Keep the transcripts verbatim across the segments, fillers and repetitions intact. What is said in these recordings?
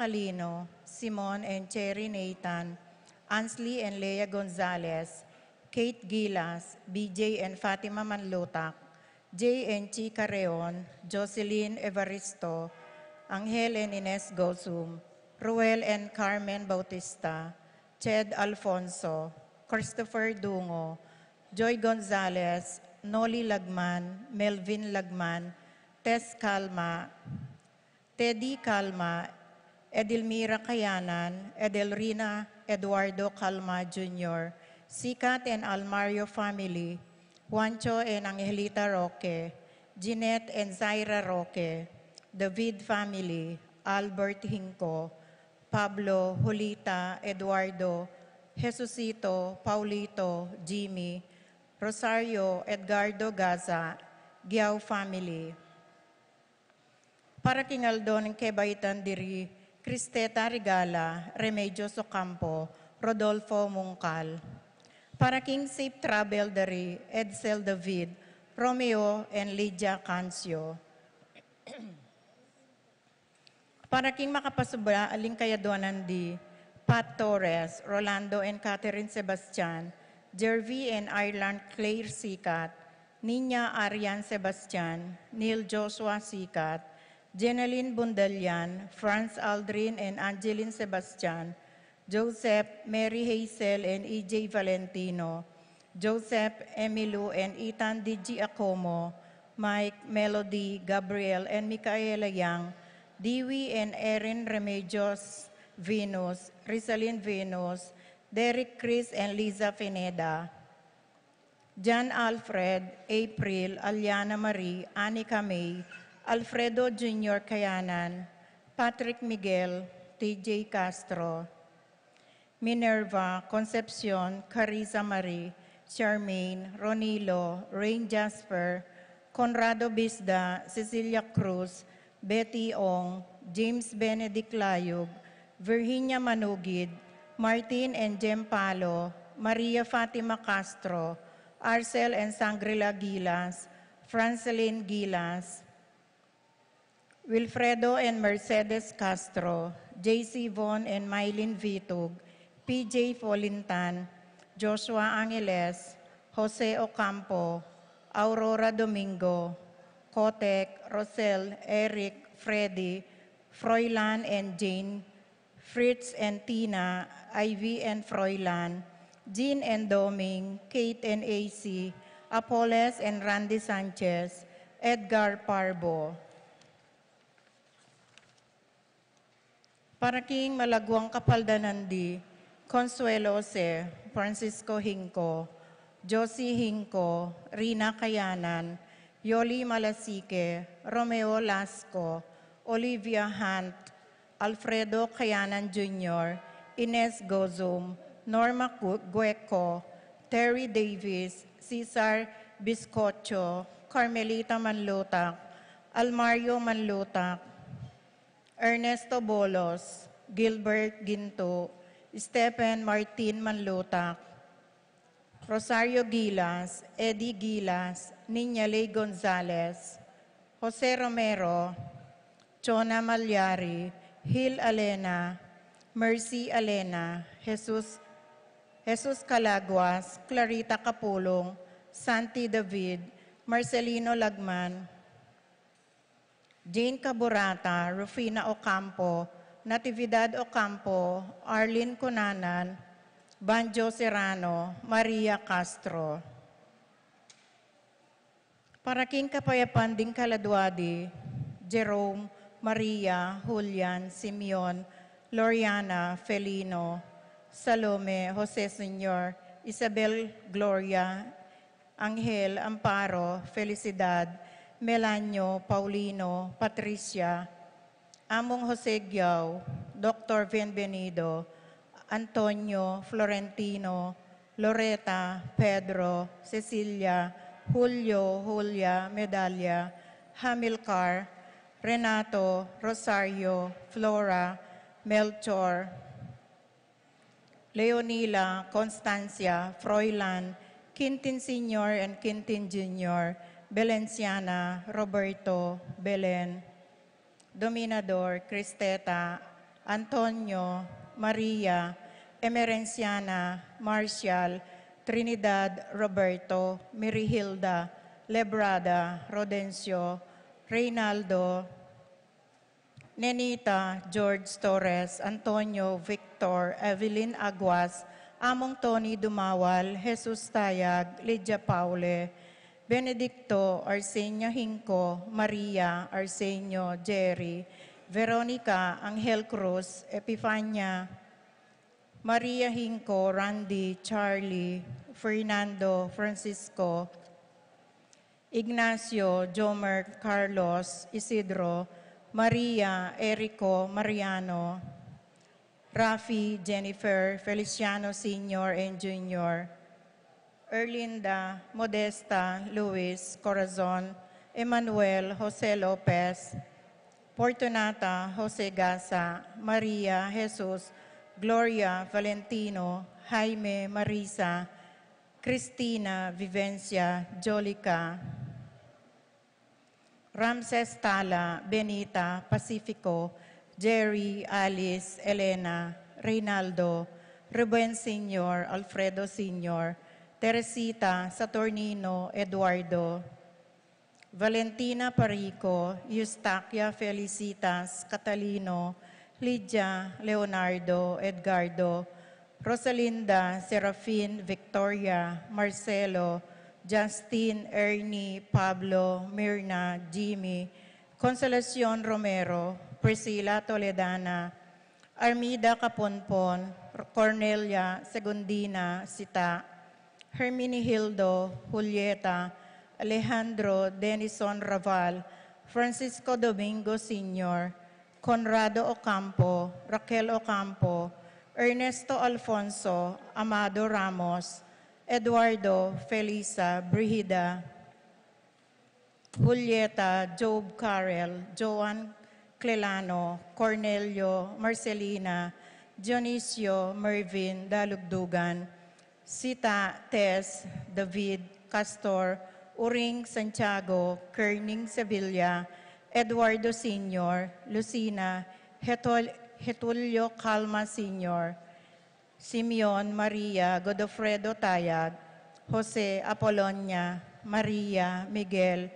Calino, Simon and Cherry Nathan, Ansley and Lea Gonzalez, Kate Gilas, B J and Fatima Manlutak, Jay and Chica Reon, Jocelyn Evaristo, Angel and Ines Gozum, Ruel and Carmen Bautista, Ched Alfonso, Christopher Dungo, Joy Gonzalez, Noli Lagman, Melvin Lagman, Tess Calma, Teddy Calma, Edelmira Kayanan, Edelrina Eduardo Calma Junior, Sikat and Almario family, Juancho and Angelita Roque, Jeanette and Zaira Roque, David family, Albert Hinco, Pablo, Julita, Eduardo, Jesusito, Paulito, Jimmy, Rosario, Edgardo Gaza, Giao family. Para king aldo ning kebaitan diri, Cristeta Regala, Remedios Ocampo, Rodolfo Mungkal. Para king safe travel diri, Edsel David, Romeo and Lydia Cancio. Para king makapasubra aling kayaduanan di, Pat Torres, Rolando and Catherine Sebastian, Jervy and Ireland Claire Sikat, Nina Arian Sebastian, Neil Joshua Sikat, Jeneline Bundalian, Franz Aldrin and Angeline Sebastian, Joseph, Mary Hazel and E J Valentino, Joseph, Emilu and Ethan D G Acomo, Mike, Melody, Gabriel and Micaela Yang, Dewey and Erin Remedios Venus, Rizalin Venus, Derek, Chris and Liza Pineda, John Alfred, April, Aliana Marie, Anika May, Alfredo Junior Kayanan, Patrick Miguel, T J Castro, Minerva, Concepcion, Carissa Marie, Charmaine, Ronilo, Rain Jasper, Conrado Bisda, Cecilia Cruz, Betty Ong, James Benedict Layug, Virginia Manugid, Martin and Jem Palo, Maria Fatima Castro, Arcel and Sangrila Gilas, Francelin Gilas, Wilfredo and Mercedes Castro, J C Von and Mylene Vitug, P J Folintan, Joshua Angeles, Jose Ocampo, Aurora Domingo, Kotek, Rosel, Eric, Freddy, Froilan and Jane, Fritz and Tina, Ivy and Froilan, Jean and Doming, Kate and A C, Apoles and Randy Sanchez, Edgar Parbo. Para king malaguang kapaldanan di, Consuelo Jose, Francisco Hinco, Josie Hinco, Rina Kayanan, Yoli Malasique, Romeo Lasco, Olivia Hunt, Alfredo Kayanan Junior, Ines Gozum, Norma Gu-, Gueco, Terry Davis, Cesar Biscocho, Carmelita Manlutak, Almario Manlutak, Ernesto Bolos, Gilbert Ginto, Stephen Martin Manlutak, Rosario Gilas, Eddie Gilas, Niña Ley Gonzalez, Jose Romero, Chona Malyari, Hil Alena, Mercy Alena, Jesus, Jesus Calaguas, Clarita Capulong, Santi David, Marcelino Lagman, Jane Caburata, Rufina Ocampo, Natividad Ocampo, Arlene Cunanan, Banjo Serrano, Maria Castro. Para king kapayapan ding kaladua di, Jerome, Maria, Julian, Simeon, Loriana, Felino, Salome, Jose Senior, Isabel, Gloria, Angel, Amparo, Felicidad, Melanio, Paulino, Patricia, Among Jose Giao, Doktor Bienvenido, Antonio, Florentino, Loreta, Pedro, Cecilia, Julio, Julia, Medalia, Hamilcar, Renato, Rosario, Flora, Melchor, Leonila, Constancia, Froilan, Quintin Senior and Quintin Junior, Belenciana, Roberto, Belen, Dominador, Cristeta, Antonio, Maria, Emerenciana, Marcial, Trinidad, Roberto, Mirihilda, Lebrada, Rodencio, Reynaldo, Nenita, George Torres, Antonio, Victor, Evelyn Aguas, Among Tony Dumawal, Jesus Tayag, Lydia Paule, Benedicto, Arsenia Hinco, Maria, Arsenio, Jerry, Veronica, Angel Cruz, Epifania, Maria Hinco, Randy, Charlie, Fernando, Francisco, Ignacio, Jomer, Carlos, Isidro, Maria, Erico, Mariano, Rafi, Jennifer, Feliciano Senior and Junior, Erlinda, Modesta, Luis, Corazon, Emmanuel, Jose Lopez, Fortunata, Jose Gasa, Maria, Jesus, Gloria, Valentino, Jaime, Marisa, Cristina, Vivencia, Jolica, Ramses, Tala, Benita, Pacifico, Jerry, Alice, Elena, Reynaldo, Ruben Senior, Alfredo Senior, Teresita, Saturnino, Eduardo, Valentina, Parico, Eustaquia, Felicitas, Catalino, Lydia, Leonardo, Edgardo, Rosalinda, Serafin, Victoria, Marcelo, Justin, Ernie, Pablo, Mirna, Jimmy, Consolacion Romero, Priscila Toledana, Armida Caponpon, Cornelia, Segundina, Sita, Herminihildo, Julieta, Alejandro, Denison Raval, Francisco Domingo Senior, Conrado Ocampo, Raquel Ocampo, Ernesto Alfonso, Amado Ramos, Eduardo, Felisa, Brigida, Julieta, Job, Carel, Joan, Clelano, Cornelio, Marcelina, Dionisio, Mervin, Dalugdugan, Sita, Tess, David, Castor, Uring, Santiago, Kerning, Sevilla, Eduardo Senior, Lucina, Hetol-, Hetulio Calma Senior, Simeon, Maria, Godofredo Tayag, Jose, Apolonia, Maria, Miguel,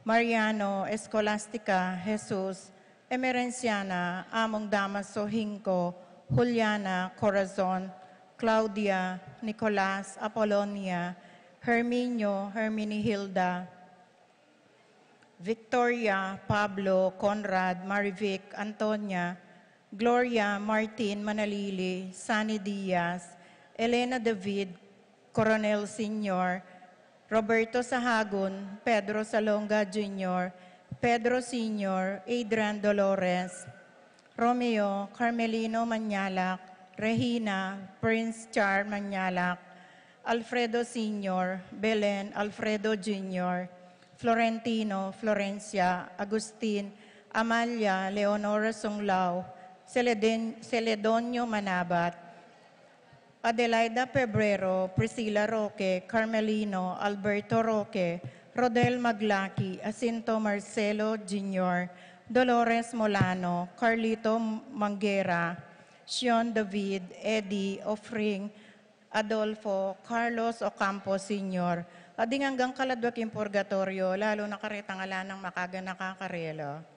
Mariano, Escolastica, Jesus, Emerenciana, Among Damaso, Hinco, Juliana, Corazon, Claudia, Nicolas, Apolonia, Herminio, Herminihilda, Victoria, Pablo, Conrad, Marivic, Antonia, Gloria, Martin, Manalili, Sunny Diaz, Elena David, Coronel Senior, Roberto Sahagun, Pedro Salonga Junior, Pedro Senior, Adrian Dolores, Romeo, Carmelino Mañalac, Regina, Prince Char Mañalac, Alfredo Senior, Belen, Alfredo Junior, Florentino, Florencia, Agustin, Amalia, Leonora Sunglao, Celeden-, Celedonio Manabat, Adelaida Pebrero, Priscila Roque, Carmelino, Alberto Roque, Rodel Maglaki, Jacinto Marcelo Junior, Dolores Molano, Carlito Manguera, Shion David, Eddie, Offring, Adolfo, Carlos Ocampo Senior, at ding anggang kaladwa king purgatoryo, lalu na karetang ala nang makaganaka karela.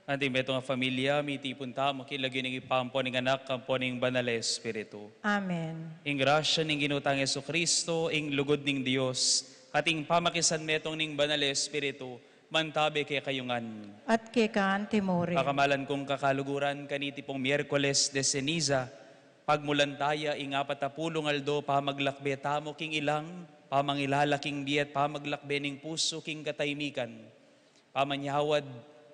Anting metung a familia, mitipun tamu king lagyu ning Ibpa, ampo ning Anak, ampo ning Banal a Espiritu. Amen. Ing grasya ning Ginu tang Jesucristo, ing lugud ning Dios, at ing pamakisanmetung ning Banal a Espiritu, mantabe kekayu ngan. At keka antimurin. Pakamalan kung kakaluguran, kaniti pung Miyerkules de Ceniza, pagmulan taya ing apat a pulung aldo, pamaglakbe tamu king ilang, pamangilala king bie at pamaglakbe ning pusu king katahimikan. Pamanyawad,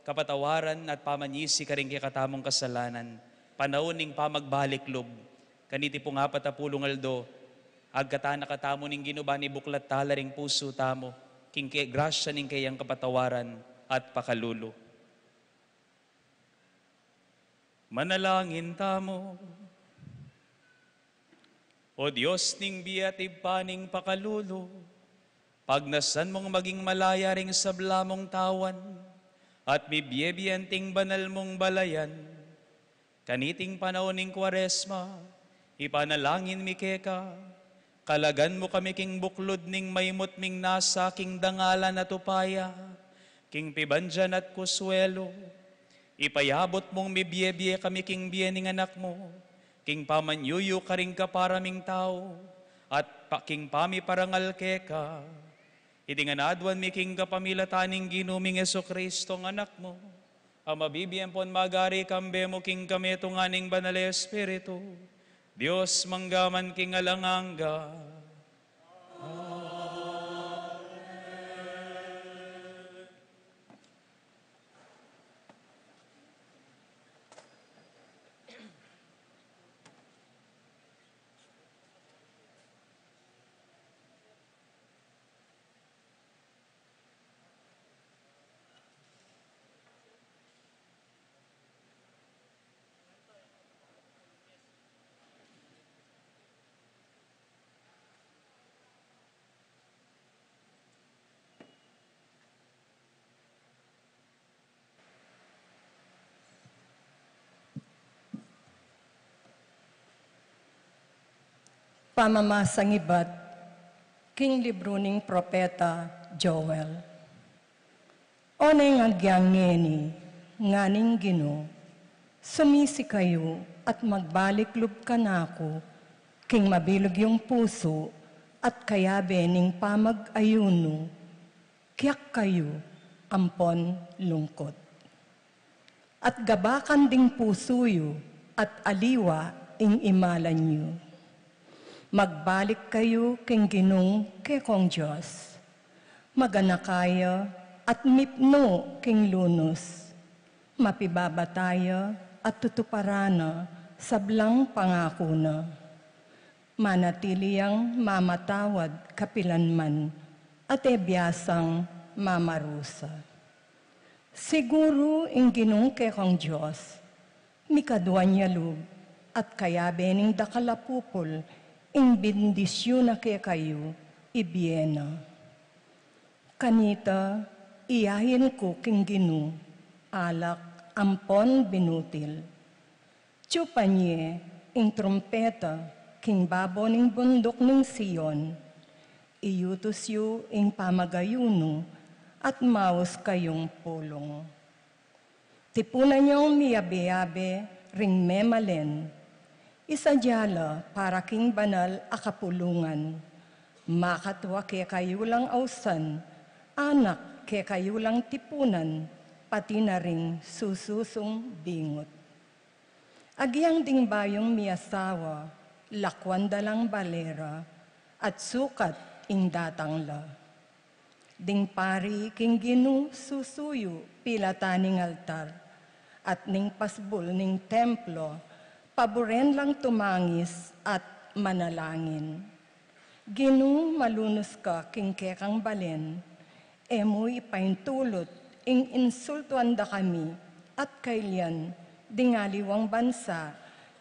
kapatawaran, at pamanyisi karing kekatamung kasalanan, panaun ning pamagbalik lub. Kaniti pung apat a pulung aldo, agkatan na katamu ning Ginu ban ibuklat tala ring pusu tamu, king ke-, grasya ning keyang kapatawaran at pakalulu. Manalangin tamu. O Dios ning bie at Ibpa ning pakalulu, pagnasan mung maging malaya ring sabla mung tawan, at mibie-bie anting banal mung balayan. Kaniting panaun ning Kuaresma, ipanalangin mi keka, kalagan mu kami king buklud ning maimut ming nasa king dangalan at upaya, king pibandian at kusuelu, ipayabut mung mibie-bie kami king bie ning Anak mu, king pamanyuyu karing kapara ming tau, at pa-, king pamiparangal keka. Iti ngan aduan mi king kapamilatan ning Ginu ming Jesucristo, Anak mu, a mabibie ampon magari kambe mu king kametungan ning Banal a Espiritu, Dios mangga man king alang angga. Pamamasang ibat king libru ning propeta Joel. O neng agyang ngeni, ngana ning Ginu, sumisi kayu at magbalik lub kanaku king mabilug yung pusu at kayabe ning pamag-ayunu, kiyak kayu ampon lungkut. At gabakan ding pusu yu at aliwa ing imalan yu. Magbalik kayu king Ginung kekong Dios. Maganaka ya at mipnu king lunus. Mapibabata ya at tutuparan na sablang pangaku na. Manatili yang mamatawad kapilanman at e biasang mamarusa. Siguru ing Ginung kekong Dios, mikaduan ya lub at kayabe ning dakal a pupul ing bindisyun na kekayu, ibie na. Kanita, iyayin ku king Ginu alak ampon binutil. Tiyupan ye ing trumpeta king babo ning bunduk ning Sion. Iyutus yu ing pamag-ayunu at maus kayung pulung. Tipunan yung miyabe-yabe ring memalen. Isadya la para king banal a kapulungan. Makatua kekayu lang ausan, anak kekayu lang tipunan, pati na ring sususung bingut. Agyang ding bayung miyasawa, lakwan da lang balera, at sukat ing datang la. Ding pari king Ginu susuyu pilatan ning altar, at ning pasbul ning templo, paburen lang tumangis at manalangin. Ginu, malunus ka king kekang balen, e mu ipaintulut ing insultuan da kami, at kailian ding aliwang bansa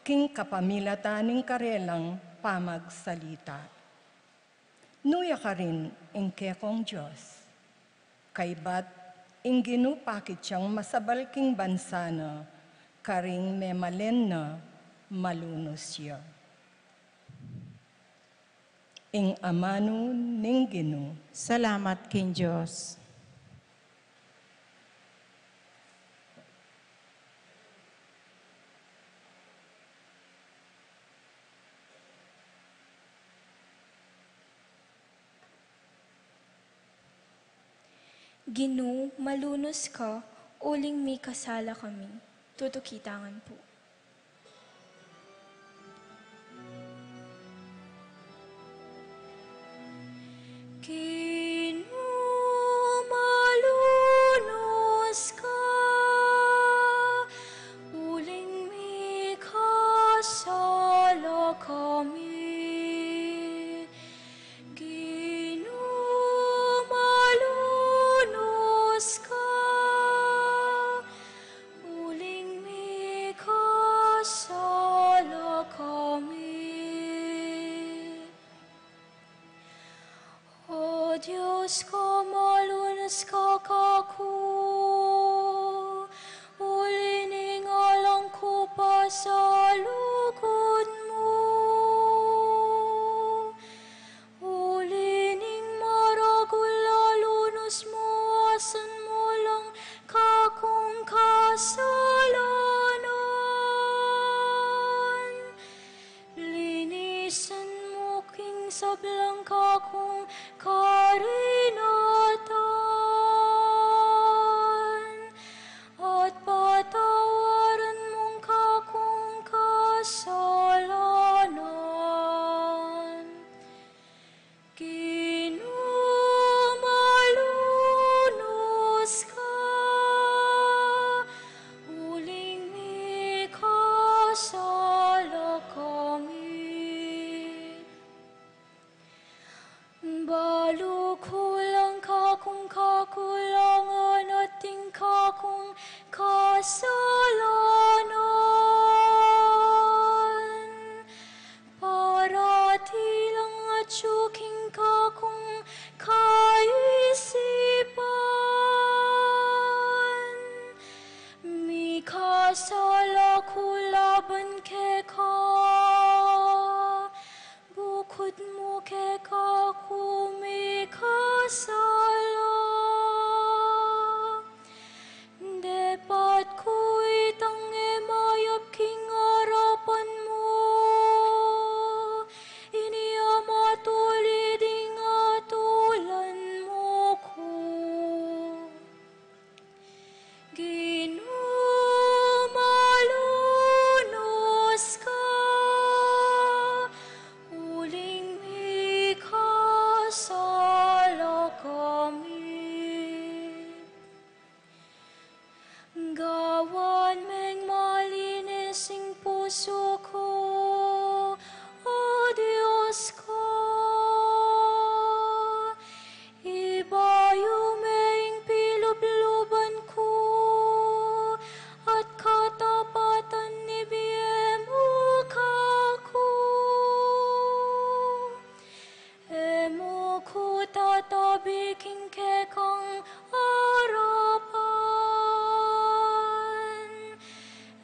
king kapamilatan ning karelang pamagsalita. Nuya karin ing kekong Dios. Kaybat ing Ginu pakit yang masabal king bansa na, karing memalen na malunus ya. Ing amanu ning Ginu. Salamat king Dios. Ginu, malunus ka, uling mikasala kami. Tutuki ta ngan pu. Ginu, malunus ka, uling mikasala kami. Ginu, malunus ka, uling mikasala kami. O Dios ku, malunus ka kaku, uli ning alang ku pasalugud mu. Uli ning maragul a lunus mu, asan mu lang kakung kasalanan. Linisan mu king sablang kakung karinatan, at patawaran mung kakung kasalanan. Ginu, malunus ka, uling mikasala kami. Balu ku lang kakung kakulangan at ding kakung kasalanan. Parati lang atyu king kakung kaisipan. Mikasala ku laban keka, bukud mu keka ku mikasala. Depat ku itang e mayap king arapan mu, ini a matulid ing atulan mu ku. Ginu, malunus ka, uling mikasala kami. Gawan meng malinis ing pusu ku, O Dios ku. Ibayu me ing pilubluban ku, at katapatan ibie mu kaku. E mu ku tatabi king kekang arapan.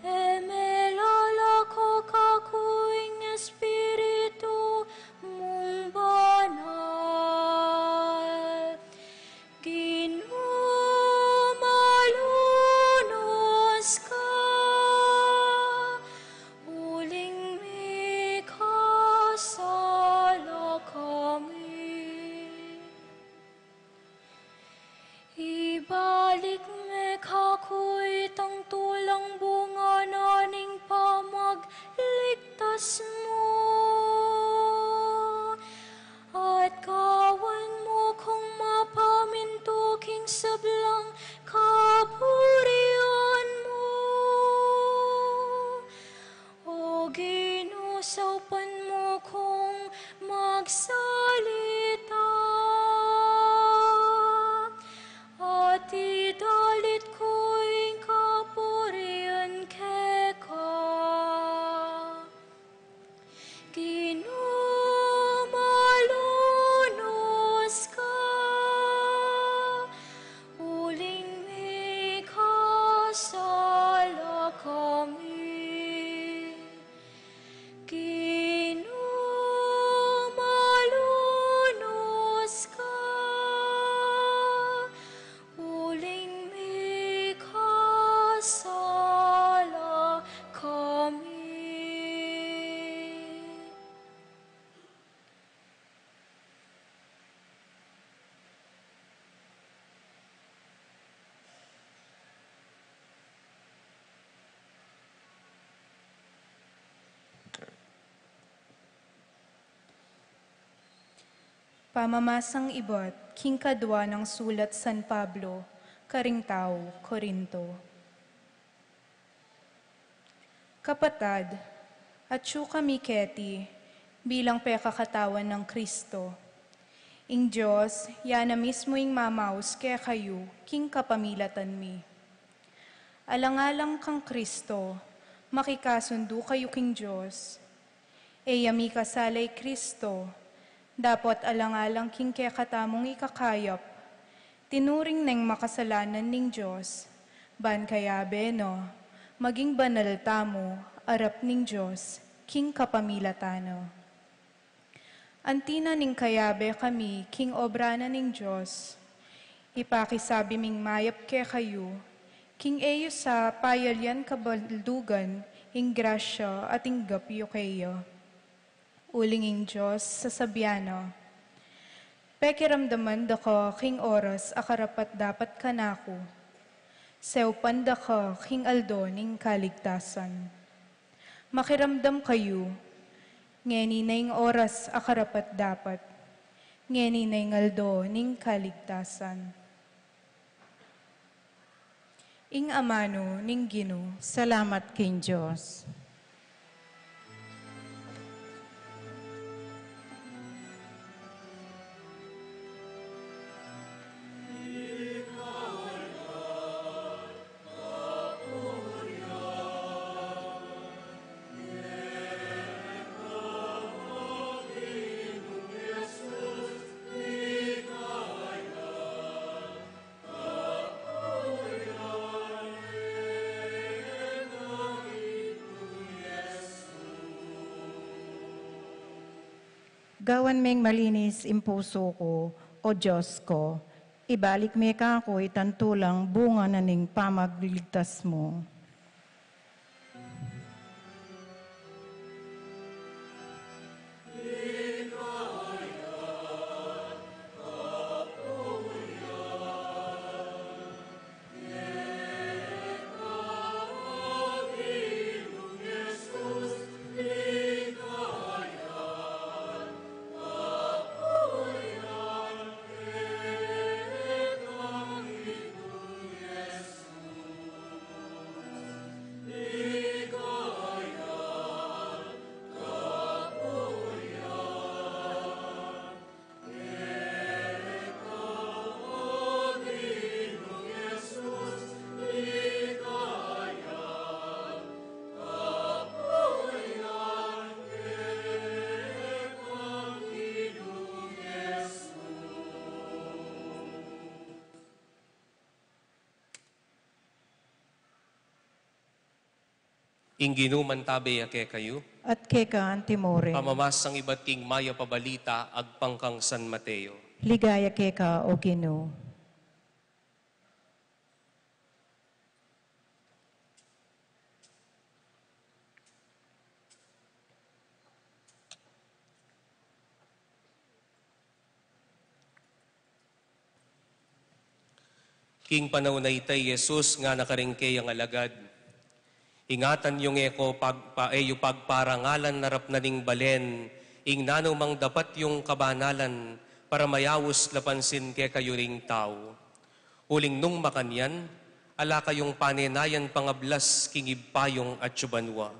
E me lalako kaku ing Espiritu mung Banal. Ginu, malunus ka, uling mikasala kami. Ibalik me kaku itang tulang bunga na ning pamagligtas mu, at gawan mu kung mapamintu king sablang kapurian mu. O Ginu, saupan mu kung magsalita, at idalit ku ing kapurian keka. Ginu, malunus ka, uling mikasala kami. Ginu, malu Pamamasang ibat king kadwa nang sulat San Pablo karing tau Corinto. Kapatad, atyu kami keti bilang pekakatawan nang Kristo. Ing Dios, ya na mismu ing mamaus kekayu king kapamilatan mi. Alang-alang kang Kristo, makikasundu kayu king Dios. E ya mikasala i Kristo, dapot alang-alang king kekatamung ikakayap, tinuring neng makasalanan ning Dios, ban kayabe na, maging banal tamu arap ning Dios, king kapamilatan na. Anti na ning kayabe kami king obra na ning Dios, ipakisabi ming mayap kekayu, king e yu sa payalian kabaldugan ing grasya atin gap yu keya. Uling ing Dios sasabian na, pekiramdaman da ka king oras a karapat-dapat kanaku. Seupan da ka king aldo ning kaligtasan. Makiramdam kayu, ngeni na ing oras a karapat-dapat, ngeni na ing aldo ning kaligtasan. Ing amanu ning Ginu. Salamat king Dios. Gawan meng malinis ing pusu ku, O Dios ku, ibalik me kaku itang tulang bunga na ning pamagliligtas mu. Ing Ginu mantabe ya kekayu. At keka antimurin. Pamamasang ibat king mayap a balita agpang kang San Mateo. Ligaya keka, O Ginu. King panaun a ita, i Jesus ngana karing keyang alagad, ingatan yu nge ko pag-, pa-, e yu pagparangalan arap na ning balen ing nanu mang dapat yung kabanalan para mayaus la pansin kekayu ring tau. Uling nung makanyan, ala kayung panenayan pang ablas king Ibpa yung atyu banua.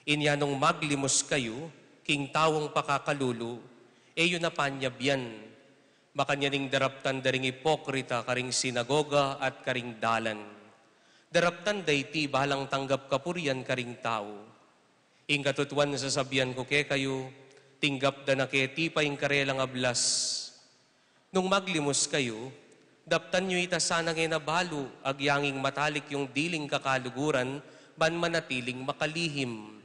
Inya nung maglimus kayu king taung pakakalulu, e yu na panyabian. Makanyan ing daraptan da ring ipokrita karing sinagoga at karing dalan. Daraptan da iti balang tanggap kapurian karing tau. Ing katutuan sasabian ku kekayu, tinggap da na keti pa ing karelang ablas. Nung maglimus kayu, daptan yu ita sanang e na balu, agyang ing matalik yung diling kakaluguran, ban manatiling makalihim.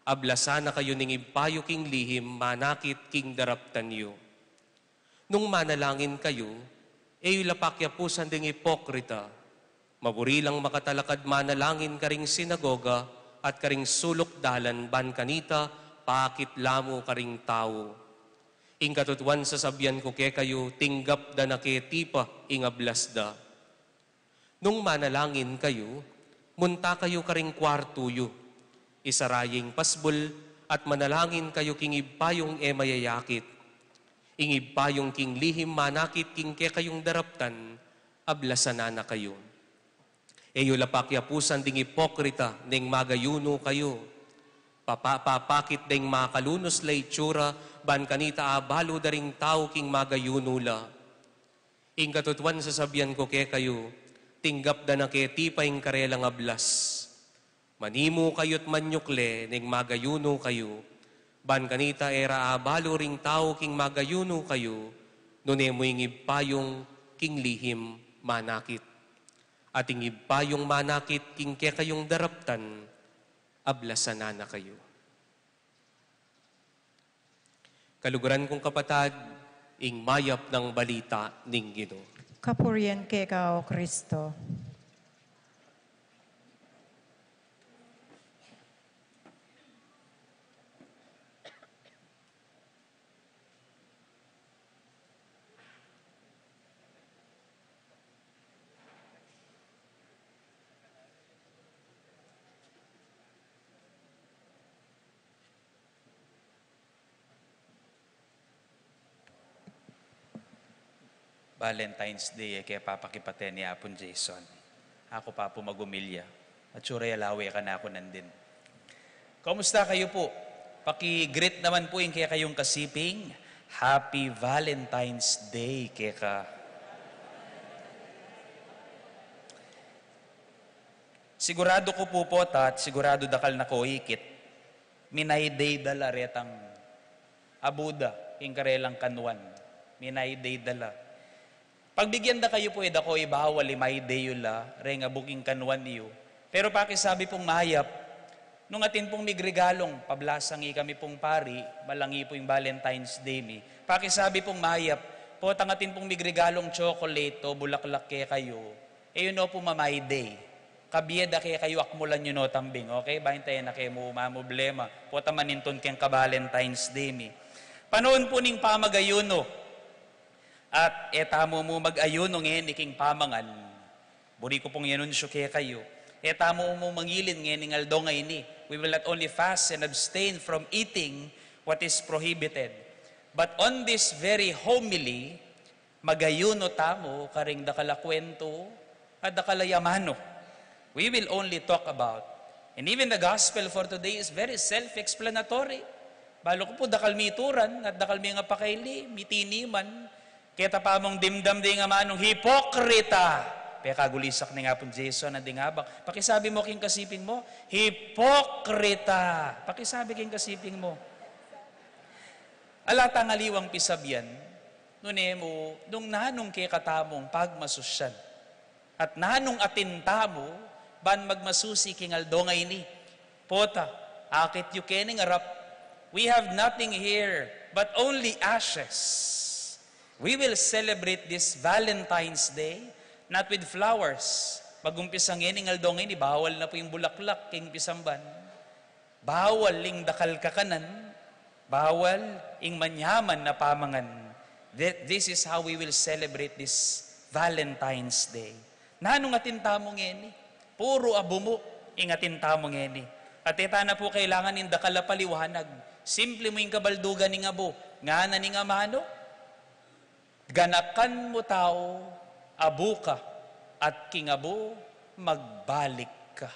Ablasan na kayu ning Ibpa yu king lihim manakit king daraptan yu. Nung manalangin kayu, e yu la pakiapusan ding ipokrita. Maburi lang makatalakad manalangin karing sinagoga at karing suluk dalan ban kanita pakit la mu karing tau. Ing katutuan sasabian ku kekayu, tinggap da na keti pa ing ablas da. Nung manalangin kayu, munta kayu karing kuartu yu, isara yu ing pasbul, at manalangin kayu king Ibpa yung e mayayakit. Ing Ibpa yung king lihim manakit king kekayung daraptan, ablasan na kayu. E yu la pakiapusan ding ipokrita neng magayunu kayu. Papa-, papakit deng makalunus la itsura, ban kanita abalu da ring tau king magayunu la. Ing katutuan sasabian ku kekayu, tinggap da na keti pa ing karelang ablas. Manimu kayu't manyukle neng magayunu kayu, ban kanita e ra abalu ring tau king magayunu kayu, nune mu ing Ibpa yung king lihim manakit. At ing Ibpa yung manakit king kekayung daraptan, ablasan na kayu. Kaluguran kung kapatad, ing mayap nang balita ning Ginu. Kapurian keka, O Kristo. Valentine's Day, e ke papakipate ni Apung Jason. Aku pa pu magumilya. At sure, alawe kanaku nandin. Kumusta kayu pu? Paki-greet naman pu ing kekayung kasiping, "Happy Valentine's Day keka." Siguradu ku pu, Pota, at siguradu dakal na koikit, minayday da la retang abu da king karelang kanwan. Minayday da la. Pagbigyan da kayu pu, e da ko ibawal, imayday yu la reng abu king kanwan yu. Pero pakisabi pung mayap, nung atin pung migregalung, pablasang ikami pung pari, malangi pu ing Valentine's Day mi. Pakisabi pung mayap, Potang atin pung migregalung chocolate o bulaklak kekayu, e yu no pu mamayday. Kabie da kekayu, akmulan yu no tambing, okay? Bayu nita e na ke mu mamublema, pota manintun keng ka-Valentine's Day mi. Panaun pu ning pamagayunu, at e tamu mu mag-ayunu ngeni king pamangan. Buri ku pung i-anunsyu kekayu, e tamu mu mangilin ngening aldo ngeni. We will not only fast and abstain from eating what is prohibited, but on this very homily, magayunu tamu karing dakal a kuwentu at dakal a amanu. We will only talk about, and even the gospel for today is very self-explanatory. Balu ku pu dakal mituran at dakal mengapakaili, mitiniman. Keta pa mung dimdam ding amanung hipokrita. Pekagulisak ning Apung Jason a ding abak. Pakisabi mu king kasiping mu, "Hipokrita." Pakisabi king kasiping mu. Ala tang aliwang pisabian, nune mu, nung nanung kekatamung pagmasusyan, at nanung atin tamu ban magmasusi king aldo ngeni. Pota, akit yu keni ngarap. We have nothing here but only ashes. We will celebrate this Valentine's Day not with flowers. Mag-umpisa ngening aldo ngeni, bawal na pu ing bulaklak king pisamban. Bawal ing dakal kakanan, bawal ing manyaman a pamangan. Th-, this is how we will celebrate this Valentine's Day. Nanung atin tamu ngeni? Puru abu mu ing atin tamu ngeni. At e ta na pu kailangan ning dakal a paliwanag. Simple mu ing kabaldugan ning abu. Ngana ning amanu, "Ganakan mu tau, abu ka, at king abu magbalik ka."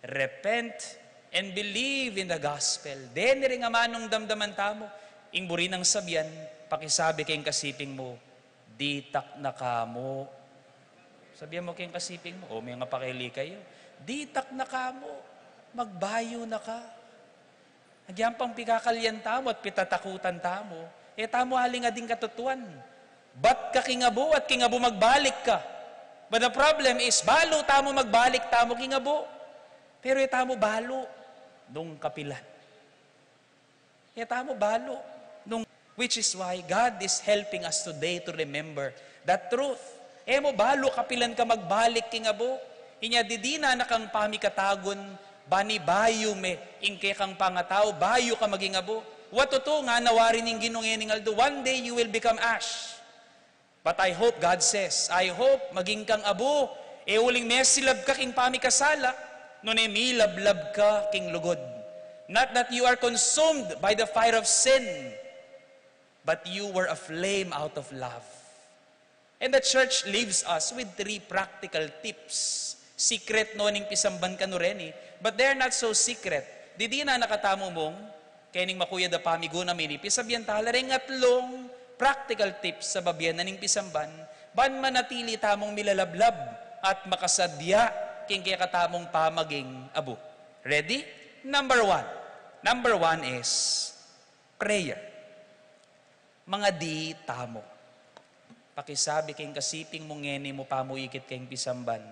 Repent and believe in the gospel. Deni ring amanung damdaman tamu. Ing buri nang sabian, pakisabi king kasiping mu, "Ditak na ka mu." Sabian mu king kasiping mu, o, mengapakaili kayu, "Ditak na ka mu. Magbayu na ka." Agyang pang pikakalian tamu at pitatakutan tamu, e tamu aling ading katutuan. Bat ka king abu at king abu magbalik ka. But the problem is, balu tamu magbalik tamu king abu. Pero e tamu balu nung kapilan. E tamu balu nung, which is why God is helping us today to remember that truth. E mu balu kapilan ka magbalik king abu. Inya didina na kang pamikatagun, bani bayu me ing kekang pangatau, bayu ka maging abu. Wa tutu, ngana wari ning Ginu ngening aldo, one day you will become ash. But I hope, God says, I hope maging kang abu, e uling mesilab ka king pamikasala, nune milablab ka king lugud. Not that you are consumed by the fire of sin, but you were aflame out of love. And the church leaves us with three practical tips. Secret no ning pisamban kanu reni, but they're not so secret. Didinan na katamu mung, kening makuyad a pamiguna mini, pisabyan tala reng atlung practical tips sa babyan na ning pisamban, ban manatili tamung milalablab at makasadya king kekatamung pamaging abu. Ready? Number one. Number one is prayer. Mangadi tamu. Pakisabi king kasiping mu ngeni mu pamuikit king pisamban,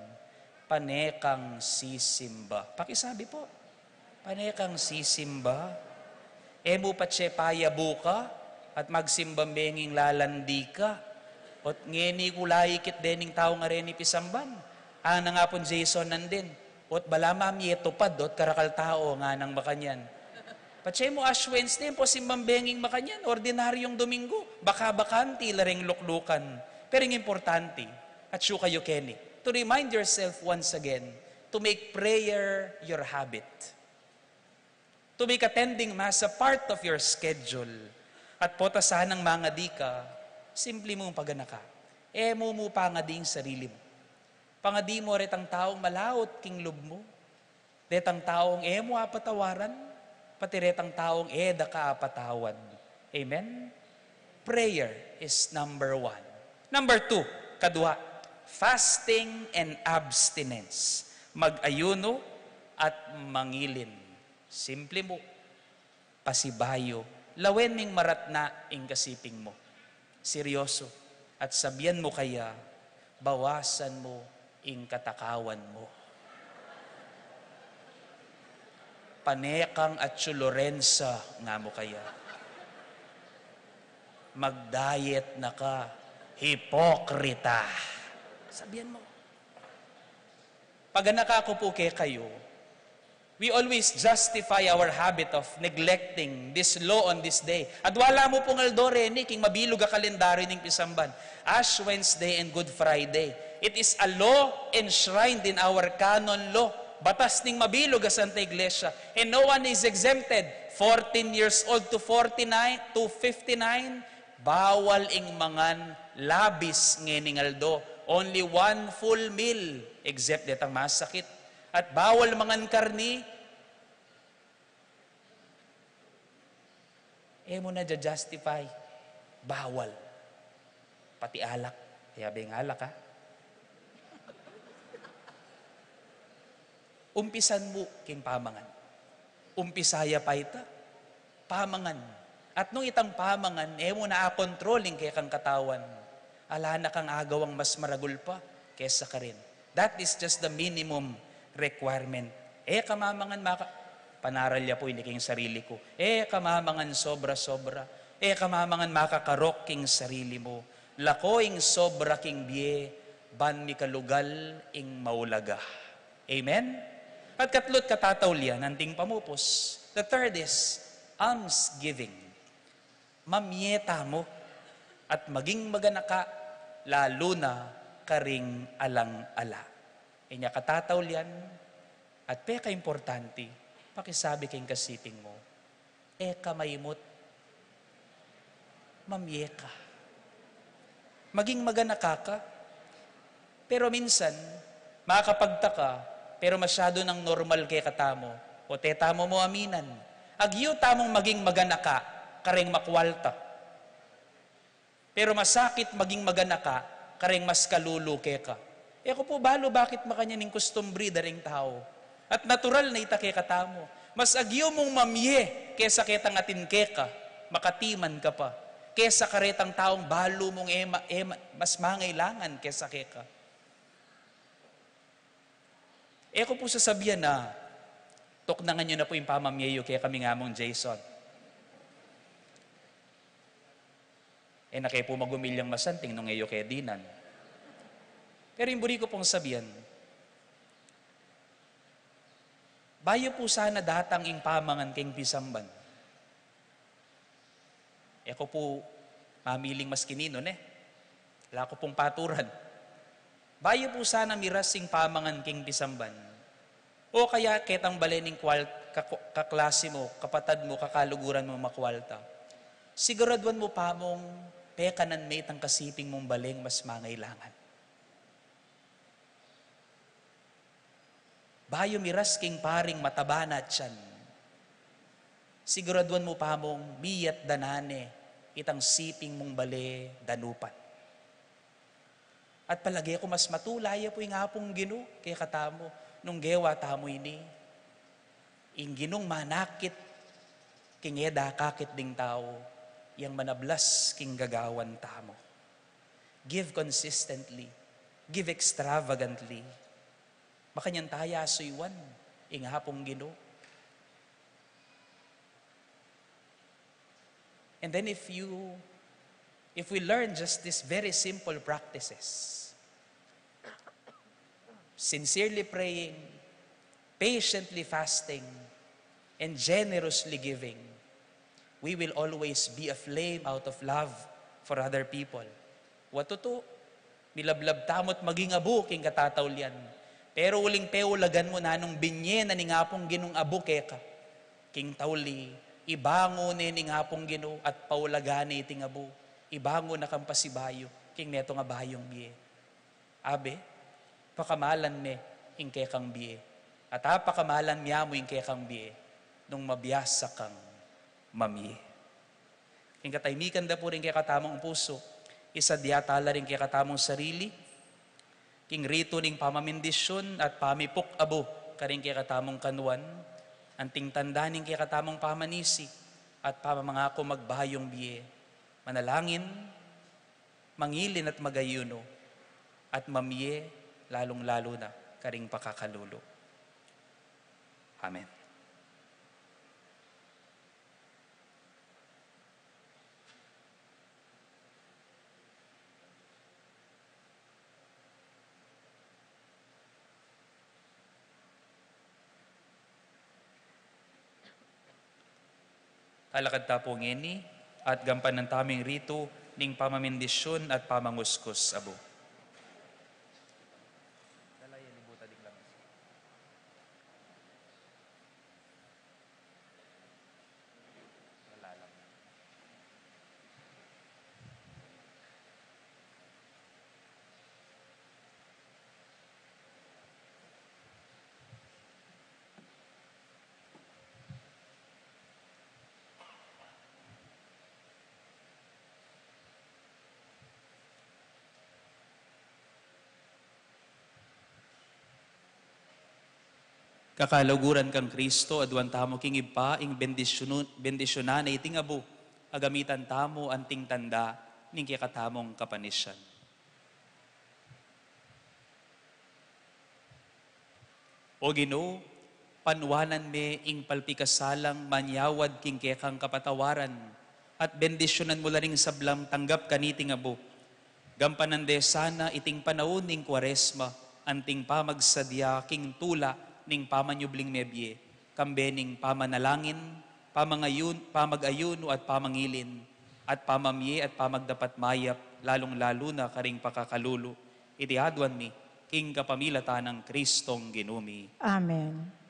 pane kang sisimba. Pakisabi pu, pane kang sisimba. E mu patse payabu ka at magsimba menging lalandi ka. Ot ngeni ku laikit dening tau ngareni pisamban. Ana nga pung Jason nandin. Ot bala mamie tupad, ot karakal tau, nganang makanyan. Patse mu Ash Wednesday, pu simbang benging makanyan, ordinaryung Domingo, baka-bakanti la reng luklukan. Pero ing importante, atsu kayu keni, to remind yourself once again, to make prayer your habit. To make attending Mass a part of your schedule. At pota sanang mangadi ka, simple mung paganaka. E mu mu pangadi ing sarili mu. Pangadi mu retang taung malaut king lub mu. Retang taung e mu apatawaran, pati retang taung e da ka apatawad. Amen? Prayer is number one. Number two, kadua, fasting and abstinence. Mag-ayuno at mangilin. Simple mu. Pasibayu, lawen ming maratna ing kasiping mu. Seryoso. At sabian mu kaya, bawasan mu ing katakawan mu. Pane kang atsu Lorenza, nga mu kaya. Mag-diet na ka, hipokrita. Sabian mu. Paganaka ku pu kekayu, we always justify our habit of neglecting this law on this day. Adwa la mu pung aldo reni king mabilug a kalendaryu ning pisamban, Ash Wednesday and Good Friday. It is a law enshrined in our canon law. Batas ning mabilug a Santa Iglesia. And no one is exempted. Fourteen years old to forty-nine, to fifty-nine, bawal ing mangan labis ngening aldo. Only one full meal, except detang masakit. At bawal mangan karni. E mu na ja-justify. Bawal. Pati alak. Kaya beng alak, ha? Umpisan mu king pamangan. Umpisa ya pa ita. Pamangan. At nung itang pamangan, e mu na akontrol ing kekang katawan, ala na kang agawang mas maragul pa kesa karin. That is just the minimum requirement. E ka mamangan maka-, panaral ya pu ini king sarili ku. E ka mamangan sobra-sobra. E ka mamangan makakarok king sarili mu. Lako ing sobra king bie, ban mikalugal ing maulaga. Amen? At katlu't katataulian, anting pamupus. The third is almsgiving. Mamie tamu at maging maganaka, lalu na karing alang-ala. Inya katataulian at pekaimportante, pakisabi king kasiping mu, e ka maimut. Mamie ka. Maging maganaka ka. Pero minsan, makapagtaka, pero masyadu nang normal kekatamu, o te tamu mu aminan. Agyu tamung maging maganaka kareng makwalta. Pero masakit maging maganaka kareng mas kalulu keka. E ku pu balu bakit makanyan ing kustumbre da ring tau. At natural na ita kekatamu. Mas agyu mung mamie kesa ketang atin keka, makatiman ka pa, kesa karetang taung balu mung e ma-, e ma-, mas mangailangan kesa keka. E ku pu sasabian na tuknangan yu na pu ing pamamie yu kekami, ngamung Jason. E na ke pu magumilyang masanting nung e yu ke dinan. Pero ing buri ku pung sabian, bayu pu sana datang ing pamangan king pisamban. E ku pu mamiling mas kininu, ne? Ala ku pung paturan. Bayu pu sana miras ing pamangan king pisamban, o kaya ketang bale ning kwal-, ka-, kaklase mu, kapatad mu, kakaluguran mu makwalta, Siguraduan mu pa mung pekanan me itang kasiping mung bale ing mas mangailangan. Bayu miras king paring mataba na tiyan, siguraduan mu pa mung miyatdan na ne itang siping mung bale danupan. At palage ku mas matula ya pu ing Apung Ginu kekatamu nung gewa tamu ini. Ing Ginung manakit king e da akakit ding tau, yang manablas king gagawan tamu. Give consistently. Give extravagantly. Makanyan taya suyuan ing Apung Ginu. And then if you, if we learn just these very simple practices, sincerely praying, patiently fasting, and generously giving, we will always be a flame out of love for other people. Wa tutu, milablab tamu't maging abu king katataulian. Pero uling peulagan mu na nung binye na ning Apung Ginung abu keka. King tauli, ibangun ne ning Apung Ginu at paulagan ne iting abu. Ibangun na kang pasibayu king metung a bayung bie. Abe, pakamalan me ing kekang bie. At apakamalan mya mu ing kekang bie nung mabiasa kang mamie. King katahimikan da pu ring kekatamung pusu, isadia tala ring kekatamung sarili king ritu ning pamamindisyun at pamipuk abu karing kekatamung kanuan, anting tanda ning kekatamung pamanisi at pamamangaku magbayung bie. Manalangin, mangilin at magayunu, at mamie, lalung-lalu na karing pakakalulu. Amen. Talakad ta pu ngeni at gampanan tamu ing ritu ning pamamindisyun at pamanguskus abu. Kakaluguran kang Kristo, aduan tamu king Ibpa ing bendisyunu-, bendisyunan na iting abu, agamitan tamu anting tanda ning kekatamung kapanisian. O Ginu, panuanan me ing palpikasalang manyawad king kekang kapatawaran, at bendisyunan mu la ring sablang tanggap kaniting abu. Gampanan de sana iting panaun ning Kuaresma, anting pamagsadia king tula ning pamanyubling mebie, kambe ning pamanalangin, pamangayun-, pamag-ayunu at pamangilin, at pamamie at pamagdapat mayap, lalung-lalu na karing pakakalulu. Iti aduan mi king kapamilatan nang Kristong Ginu mi. Amen.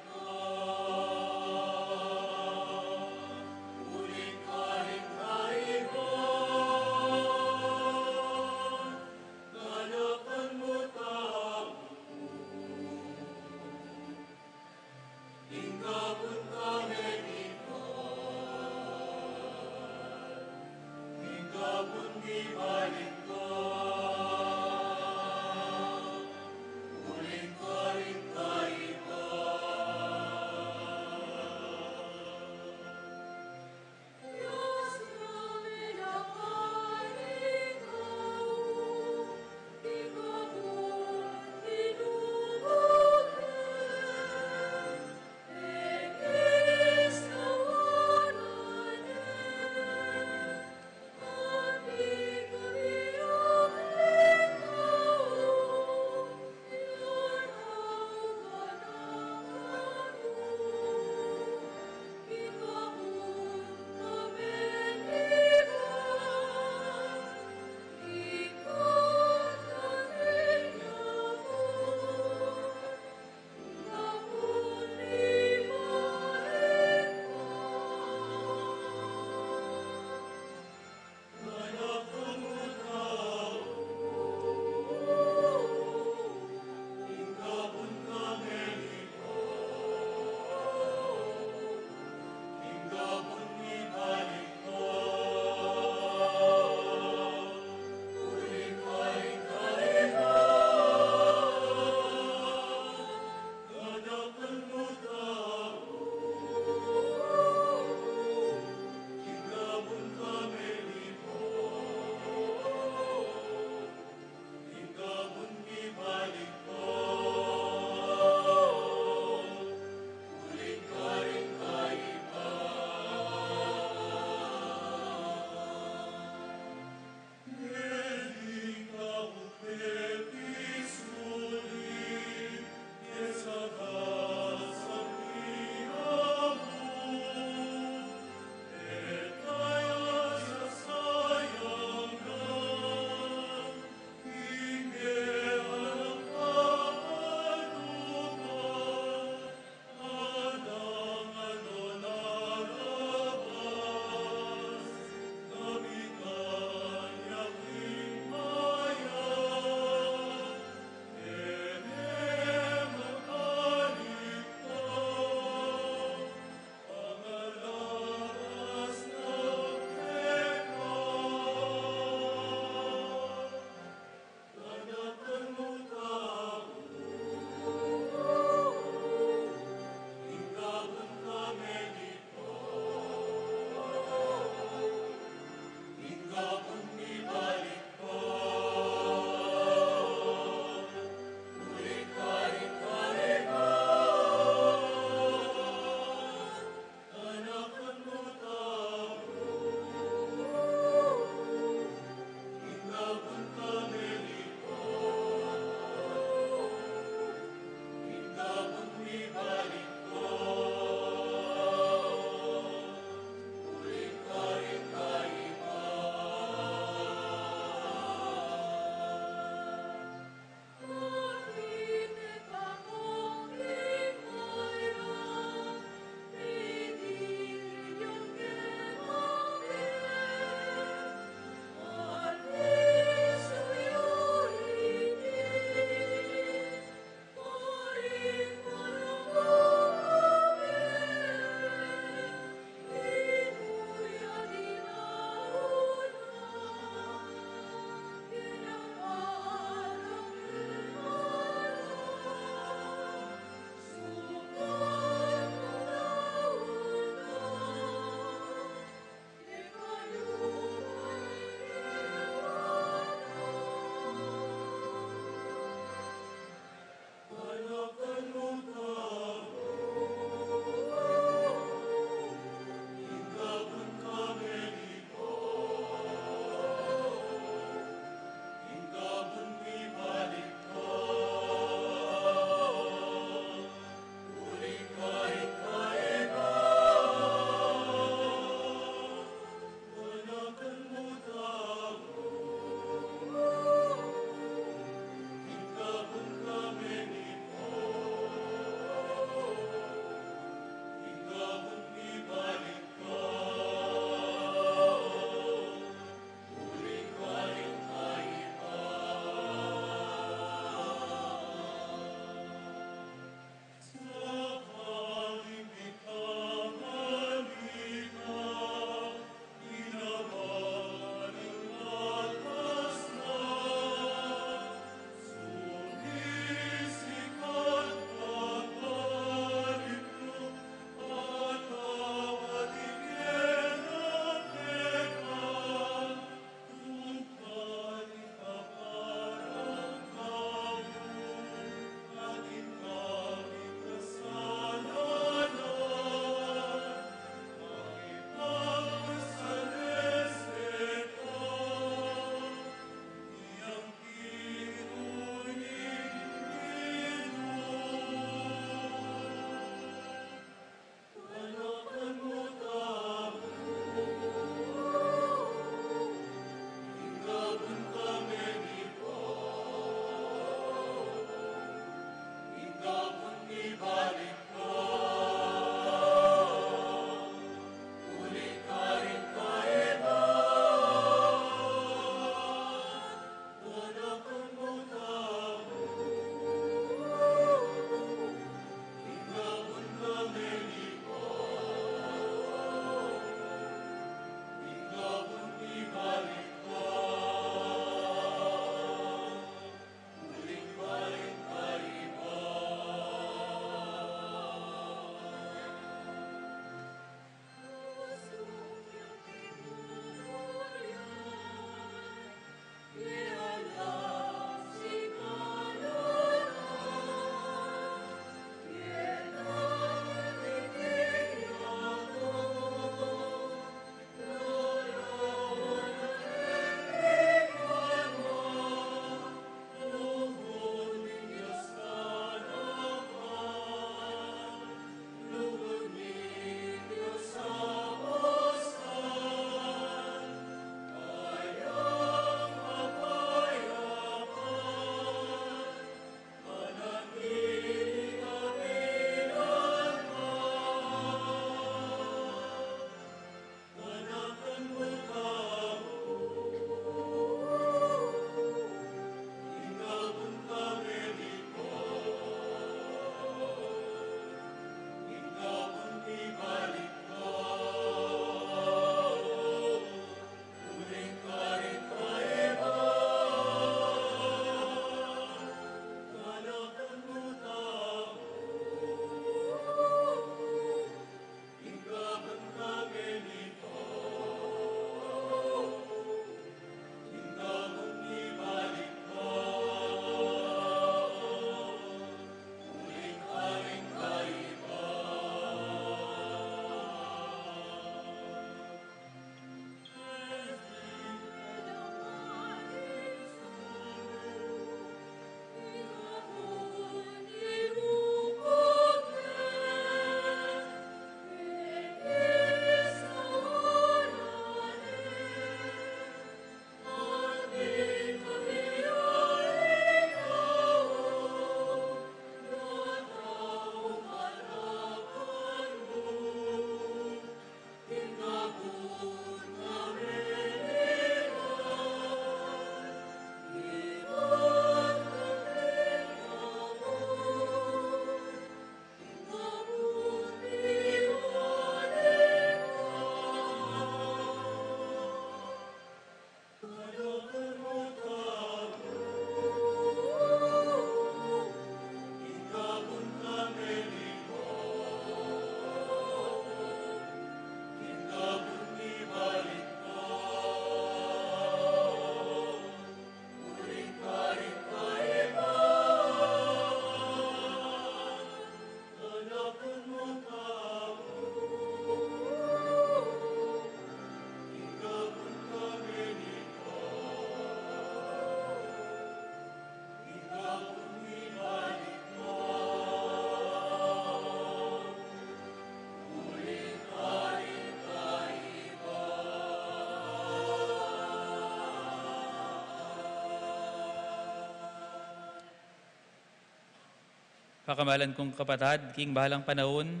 Pakamalan kung kapatad, king balang panaun,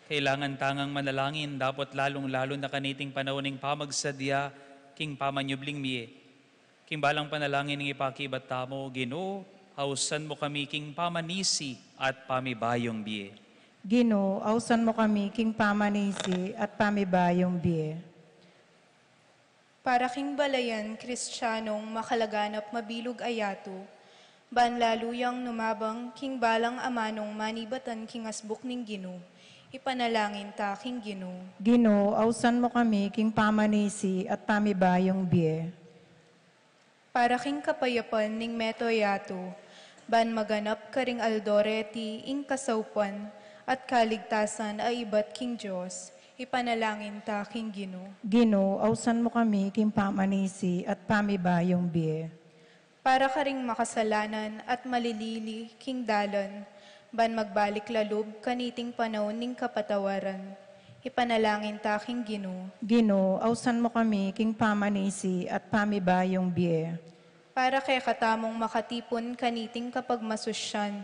kailangan tang manalangin dapot lalung-lalu na kaniting panaun ning pamagsadya king pamanyubling mie. King balang panalangin ning ipakibat tamu, Ginu, ausan mu kami king pamanisi at pamibayung bie. Ginu, ausan mu kami king pamanisi at pamibayung bie. Para king balayan Kristianong makalaganap mabilug a yatu, ban lalu yang numabang king balang amanung manibatan king asbuk ning Ginu, ipanalangin ta king Ginu. Ginu, ausan mu kami king pamanisi at pamibayung bie. Para king kapayapan ning meto yatu, ban maganap karing aldo reti ing kasaupan at kaligtasan a ibat king Dios, ipanalangin ta king Ginu. Ginu, ausan mu kami king pamanisi at pamibayung bie. Para karing makasalanan at malilili king dalan, ban magbalik lalub kaniting panaun ning kapatawaran, ipanalangin ta king Ginu. Ginu, ausan mu kami king pamanisi at pamibayung bie. Para kekatamung makatipun kaniting kapagmasusyan,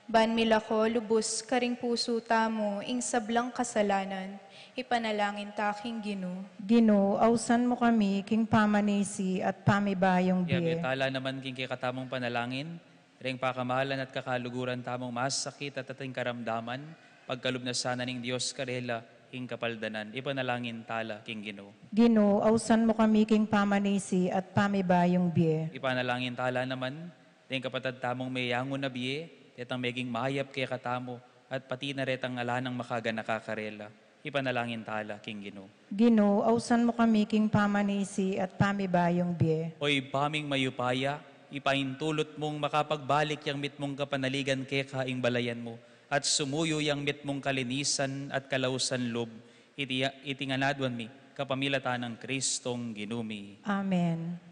ban milako lubus karing pusu tamu ing sablang kasalanan, ipanalangin ta king Ginu. Ginu, ausan mu kami king pamanisi at pamibayung bie. Yabe tala naman king kekatamung panalangin, reng pakamalan at kakaluguran tamung masakit at ating karamdaman, pagkalub na sana ning Dios karela ing kapaldanan, ipanalangin tala king Ginu. Ginu, ausan mu kami king pamanisi at pamibayung bie. Ipanalangin tala naman, deng kapatad tamung meyangu na bie, detang meging mayap kekatamu, at pati na retang ala nang makaganaka karela, ipanalangin tala king Ginu. Ginu, ausan mu kami king pamanisi at pamibayung bie. O Ibpa ming mayupaya, ipaintulut mung makapagbalik yang mitmung kapanaligan keka ing balayan mu, at sumuyu yang mitmung kalinisan at kalausan lub, iti, iti ngan aduan mi, kapamilatan nang Kristong Ginu mi. Amen.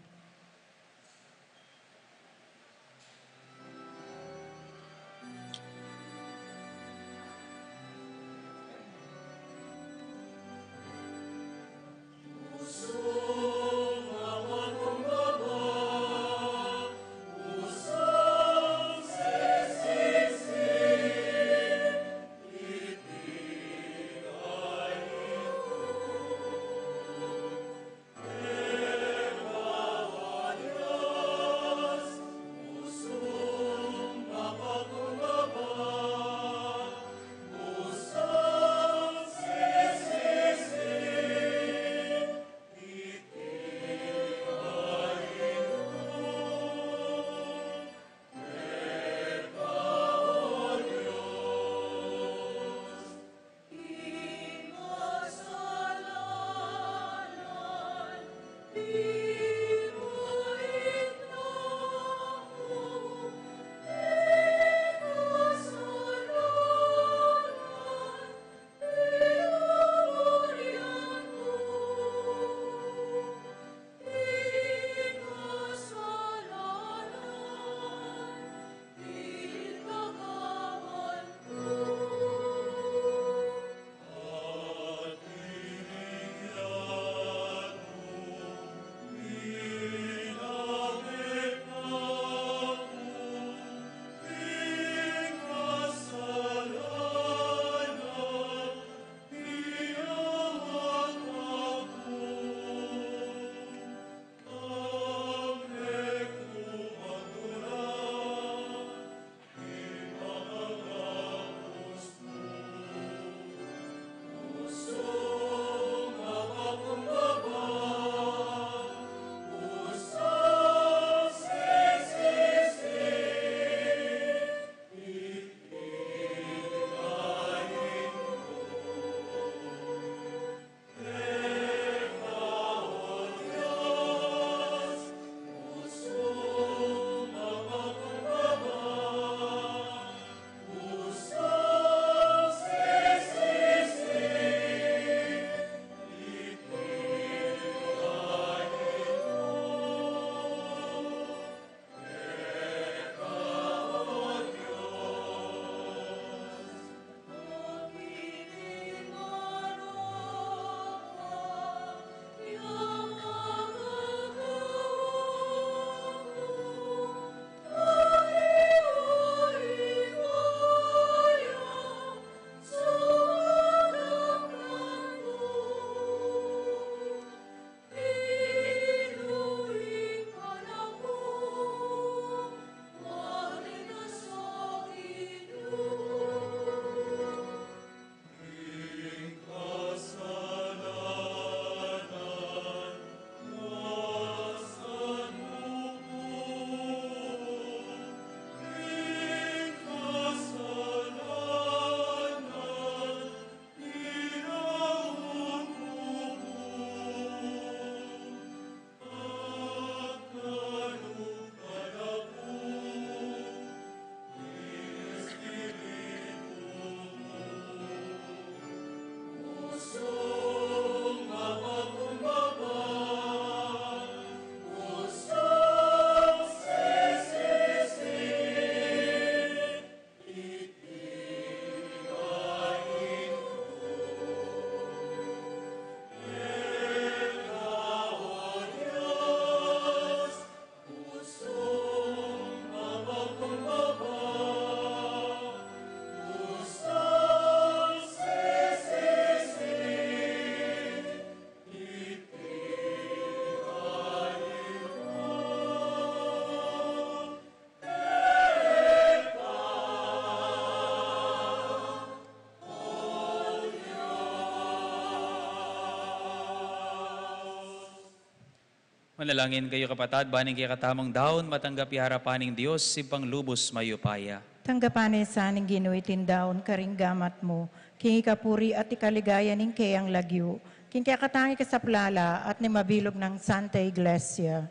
Manalangin kayu, kapatad, ban ing kekatamung daun matanggap ya king arapan ning Dios, Ibpang lubus mayupaya. Tanggapan na sa ning Ginu iting daun karing gamat mu, king ikapuri at ikaligaya ning keyang lagyu, king kekatang ikasaplala at ning mabilug nang Santa Iglesia.